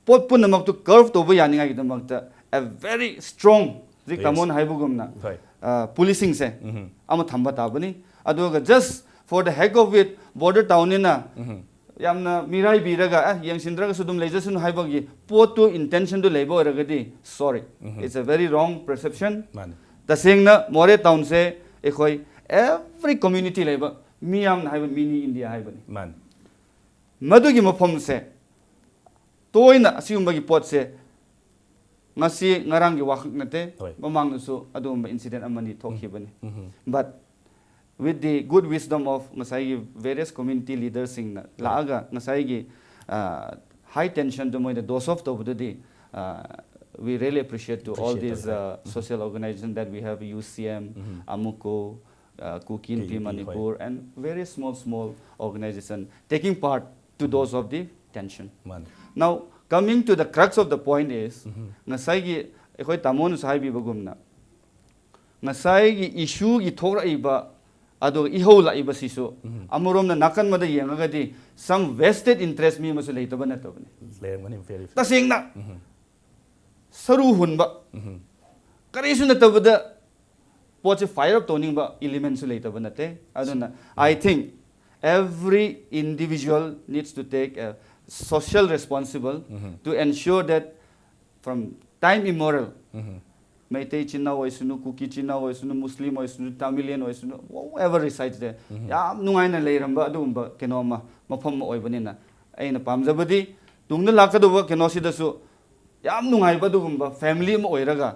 ꯄꯣꯠ ꯄꯨꯝꯅꯃꯛꯇꯨ curb ꯇꯧꯕ ꯌꯥꯅꯤꯡꯉꯥꯏꯒꯤꯗꯃꯛꯇ a very strong, ꯍꯧꯖꯤꯛ Yes. ꯇꯥꯃꯣꯅ ꯍꯥꯏꯕꯒꯨꯝꯅ ꯍꯣꯏ꯫ policingꯁꯦ ꯑꯃ ꯊꯝꯕ ꯇꯥꯕꯅꯤ꯫ ꯑꯗꯨꯒ just for the heck of it, border townꯅꯤꯅ ꯌꯥꯝꯅ ꯃꯤꯔꯥꯏꯕꯤꯔꯒ ꯑꯦ ꯌꯦꯡꯁꯤꯟꯗ꯭ꯔꯒꯁꯨ ꯑꯗꯨꯝ ꯂꯩꯖꯁꯅꯨ ꯍꯥꯏꯕꯒꯤ ꯄꯣꯠꯇꯨ, intentionꯗꯨ ꯂꯩꯕ ꯑꯣꯏꯔꯒꯗꯤ, sorry, it's a very wrong perception꯫ ꯃꯥꯅꯤ꯫ ꯇꯁꯦꯡꯅ ꯃꯣꯔꯦ townꯁꯦ ꯑꯩꯈꯣꯏ every community ꯂꯩꯕ ꯃꯤꯌꯥꯝꯅ ꯍꯥꯏꯕ mini India ꯍꯥꯏꯕꯅꯤ꯫ ꯃꯥꯅꯤ꯫ ꯃꯗꯨꯒꯤ ꯃꯐꯝꯁꯦ ꯇꯣꯏꯅ ꯑꯁꯤꯒꯨꯝꯕꯒꯤ ꯄꯣꯠꯁꯦ ꯉꯁꯤ ꯉꯔꯥꯡꯒꯤ ꯋꯥꯈꯛ ꯅꯠꯇꯦ, ꯍꯣꯏ꯫ ꯃꯃꯥꯡꯗꯁꯨ ꯑꯗꯨꯒꯨꯝꯕ incident ꯑꯃꯅꯤ ꯊꯣꯛꯈꯤꯕꯅꯤ꯫ But with the good wisdom of ꯉꯁꯥꯏꯒꯤ various community leaderꯁꯤꯡꯅ ꯂꯥꯛꯑꯒ ꯉꯁꯥꯏꯒꯤ high tensionꯗꯨ ꯃꯣꯏꯅ dose off ꯇꯧꯕꯗꯨꯗꯤ, we really appreciate to all Appreciate these ꯇꯧꯖꯩ꯫ Social organization that we have, U C M, AMUCO, Kuki Inpi K E P, ꯍꯣꯏ꯫ Manipur, and various small small organization taking part to dose off the tension. ꯃꯥꯅꯤ꯫ Now, coming to the crux of the point is, ꯉꯁꯥꯏꯒꯤ ꯑꯩꯈꯣꯏ ꯇꯥꯃꯣꯅꯁꯨ ꯍꯥꯏꯕꯤꯕꯒꯨꯝꯅ, ꯉꯁꯥꯏꯒꯤ issueꯒꯤ ꯊꯣꯛꯂꯛꯏꯕ ꯑꯗꯨꯒ ꯏꯍꯧ ꯂꯥꯛꯏꯕꯁꯤꯁꯨ ꯑꯃꯔꯣꯝꯗ ꯅꯥꯀꯟ ꯑꯃꯗ ꯌꯦꯡꯉꯒꯗꯤ some vested interest ꯃꯤ ꯑꯃꯁꯨ ꯂꯩꯇꯕ ꯅꯠꯇꯕꯅꯤ꯫ ꯂꯩꯔꯝꯒꯅꯤ, very. ꯇꯁꯦꯡꯅ ꯁꯔꯨ ꯍꯨꯟꯕ, ꯀꯔꯤꯁꯨ ꯅꯠꯇꯕꯗ ꯄꯣꯠꯁꯦ fire up ꯇꯧꯅꯤꯡꯕ elementꯁꯨ ꯂꯩꯇꯕ ꯅꯠꯇꯦ꯫ ꯑꯗꯨꯅ I think every individual needs to take a social responsible to ensure that from time immemorial Meitei ꯏꯆꯤꯟ ꯏꯅꯥꯎ ꯑꯣꯏꯁꯅꯨ, ꯀꯨꯀꯤ ꯏꯆꯤꯟ ꯏꯅꯥꯎ ꯑꯣꯏꯁꯅꯨ, ꯃꯨꯁꯂꯤꯝ ꯑꯣꯏꯁꯅꯨ, ꯇꯥꯃꯤꯂꯤꯌꯟ ꯑꯣꯏꯁꯅꯨ, whoever resides there, ꯌꯥꯝ ꯅꯨꯡꯉꯥꯏꯅ ꯂꯩꯔꯝꯕ ꯑꯗꯨꯒꯨꯝꯕ ꯀꯩꯅꯣ ꯑꯃ, ꯃꯐꯝ ꯑꯃ ꯑꯣꯏꯕꯅꯤꯅ, ꯑꯩꯅ ꯄꯥꯝꯖꯕꯗꯤ ꯇꯨꯡꯗ ꯂꯥꯛꯀꯗꯧꯕ ꯀꯩꯅꯣꯁꯤꯗꯁꯨ ꯌꯥꯝ ꯅꯨꯡꯉꯥꯏꯕ ꯑꯗꯨꯒꯨꯝꯕ family ꯑꯃ ꯑꯣꯏꯔꯒ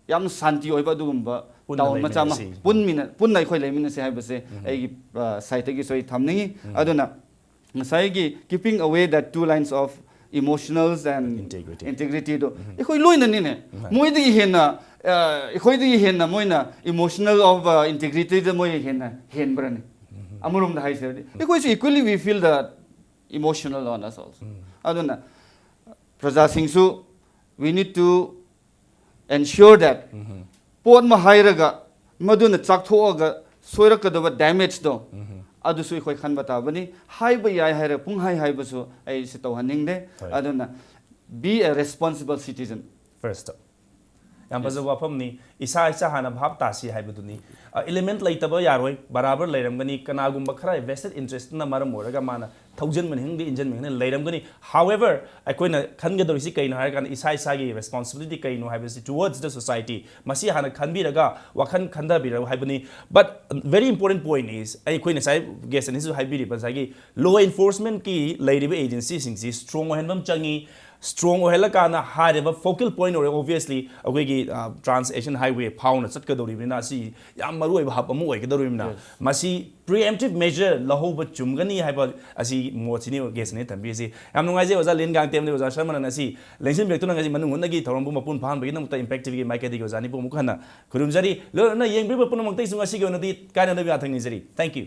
ꯌꯥꯝ ꯁꯥꯟꯇꯤ ꯑꯣꯏꯕ ꯑꯗꯨꯒꯨꯝꯕ ꯄꯨꯟꯅ town ꯃꯆꯥ ꯑꯃ ꯂꯩꯃꯤꯟꯅꯁꯤ꯫ ꯄꯨꯟꯃꯤꯟꯅ-, ꯄꯨꯟꯅ ꯑꯩꯈꯣꯏ ꯂꯩꯃꯤꯟꯅꯁꯤ ꯍꯥꯏꯕꯁꯦ ꯑꯩꯒꯤ, ꯑ, sideꯇꯒꯤꯁꯨ ꯑꯩ ꯊꯝꯅꯤꯡꯉꯤ꯫ ꯑꯗꯨꯅ ꯉꯁꯥꯏꯒꯤ keeping away that two lines of emotionals and Integrity. Integrityꯗꯣ ꯑꯩꯈꯣꯏ ꯂꯣꯏꯅꯅꯤꯅꯦ꯫ ꯃꯣꯏꯗꯒꯤ ꯍꯦꯟꯅ, ꯑ, ꯑꯩꯈꯣꯏꯗꯒꯤ ꯍꯦꯟꯅ ꯃꯣꯏꯅ emotional of, ꯑ, integrityꯗ ꯃꯣꯏ ꯍꯦꯟꯅ ꯍꯦꯟꯕ꯭ꯔꯅꯦ? ꯑꯃꯔꯣꯝꯗ ꯍꯥꯏꯁꯤꯔꯗꯤ ꯑꯩꯈꯣꯏꯁꯨ equally we feel the emotional on us also. ꯑꯗꯨꯅ ꯄ꯭ꯔꯖꯥꯁꯤꯡꯁꯨ we need to ensure that ꯄꯣꯠ ꯑꯃ ꯍꯥꯏꯔꯒ ꯃꯗꯨꯅ ꯆꯥꯛꯊꯣꯛꯑꯒ ꯁꯣꯏꯔꯛꯀꯗꯕ damageꯗꯣ ꯑꯗꯨꯁꯨ ꯑꯩꯈꯣꯏ ꯈꯟꯕ ꯇꯥꯕꯅꯤ꯫ ꯍꯥꯏꯕ ꯌꯥꯏ ꯍꯥꯏꯔꯒ ꯄꯨꯡꯍꯥꯏ ꯍꯥꯏꯕꯁꯨ ꯑꯩꯁꯦ ꯇꯧꯍꯟꯅꯤꯡꯗꯦ꯫ ꯍꯣꯏ꯫ ꯑꯗꯨꯅ be a responsible citizen. First. ꯌꯥꯝ ꯐꯖꯕ ꯋꯥꯐꯝꯅꯤ꯫ ꯏꯁꯥ ꯏꯁꯥ ꯍꯥꯟꯅ ꯚꯥꯞ ꯇꯥꯁꯤ ꯍꯥꯏꯕꯗꯨꯅꯤ꯫ ꯑ, element ꯂꯩꯇꯕ ꯌꯥꯔꯣꯏ, ꯕꯔꯥꯕꯔ ꯂꯩꯔꯝꯒꯅꯤ꯫ ꯀꯅꯥꯒꯨꯝꯕ ꯈꯔ vested interestꯅ ꯃꯔꯝ ꯑꯣꯏꯔꯒ ꯃꯥꯅ ꯊꯧꯖꯤꯟꯕꯅꯤ ꯈꯪꯗꯦ, ꯏꯟꯖꯤꯟꯕꯅꯤ ꯈꯪꯗꯦ ꯂꯩꯔꯝꯒꯅꯤ꯫ However, ꯑꯩꯈꯣꯏꯅ ꯈꯟꯒꯗꯧꯔꯤꯁꯤ ꯀꯩꯅꯣ ꯍꯥꯏꯔꯀꯥꯟꯗ ꯏꯁꯥ ꯏꯁꯥꯒꯤ responsibility ꯀꯩꯅꯣ ꯍꯥꯏꯕꯁꯤ towards the society, ꯃꯁꯤ ꯍꯥꯟꯅ ꯈꯟꯕꯤꯔꯒ ꯋꯥꯈꯜ ꯈꯟꯊꯕꯤꯔꯛꯎ ꯍꯥꯏꯕꯅꯤ꯫ But very important point is, ꯑꯩꯈꯣꯏ ꯉꯁꯥꯏ guest ꯑꯅꯤꯁꯨ ꯍꯥꯏꯕꯤꯔꯤꯕ ꯉꯁꯥꯏꯒꯤ law enforcementꯀꯤ ꯂꯩꯔꯤꯕ agencyꯁꯤꯡꯁꯤ strong ꯑꯣꯏꯍꯟꯕ ꯑꯃ ꯆꯪꯉꯤ꯫ Strong ꯑꯣꯏꯍꯜꯂꯀꯥꯟꯗ ꯍꯥꯏꯔꯤꯕ focal point ꯑꯣꯏꯔꯦ, obviously, ꯑꯩꯈꯣꯏꯒꯤ, ꯑ, Trans Asian Highway ꯐꯥꯎꯅ ꯆꯠꯀꯗꯧꯔꯤꯕꯅꯤꯅ ꯑꯁꯤ ꯌꯥꯝ ꯃꯔꯨ ꯑꯣꯏꯕ hub ꯑꯃ ꯑꯣꯏꯒꯗꯧꯔꯤꯕꯅꯤꯅ ꯃꯁꯤ preemptive measure ꯂꯧꯍꯧꯕ ꯆꯨꯝꯒꯅꯤ ꯍꯥꯏꯕ ꯑꯁꯤ ꯃꯣꯠꯁꯤꯅꯤ guestꯅ ꯊꯝꯕꯤꯔꯤꯁꯤ꯫ ꯌꯥꯝ ꯅꯨꯡꯉꯥꯏꯖꯩ ꯑꯣꯖꯥ ꯂꯤꯟ ꯒꯥꯡꯇꯦꯝꯅ ꯑꯣꯖꯥ ꯁꯔꯃꯅ ꯉꯁꯤ ꯂꯦꯡꯁꯤꯟꯕꯤꯔꯛꯇꯨꯅ ꯉꯁꯤ ꯃꯅꯨꯡ ꯍꯨꯠꯅꯒꯤ ꯊꯧꯔꯝꯕꯨ ꯃꯄꯨꯡ ꯐꯥꯍꯟꯕꯒꯤꯗꯃꯛꯇ Impact TVꯒꯤ ꯃꯥꯏꯀꯩꯗꯒꯤ ꯑꯣꯖꯥ ꯅꯤꯄꯨ ꯑꯃꯨꯛ ꯍꯟꯅ ꯈꯨꯔꯨꯝꯖꯔꯤ꯫ ꯂꯣꯏꯅꯅ ꯌꯦꯡꯕꯤꯔꯤꯕ ꯄꯨꯝꯅꯃꯛꯇꯒꯤꯁꯨ ꯉꯁꯤꯒꯤ ꯑꯣꯏꯅꯗꯤ ꯀꯥꯏꯅꯗꯕ ꯌꯥꯊꯪ ꯅꯤꯖꯔꯤ꯫ Thank you꯫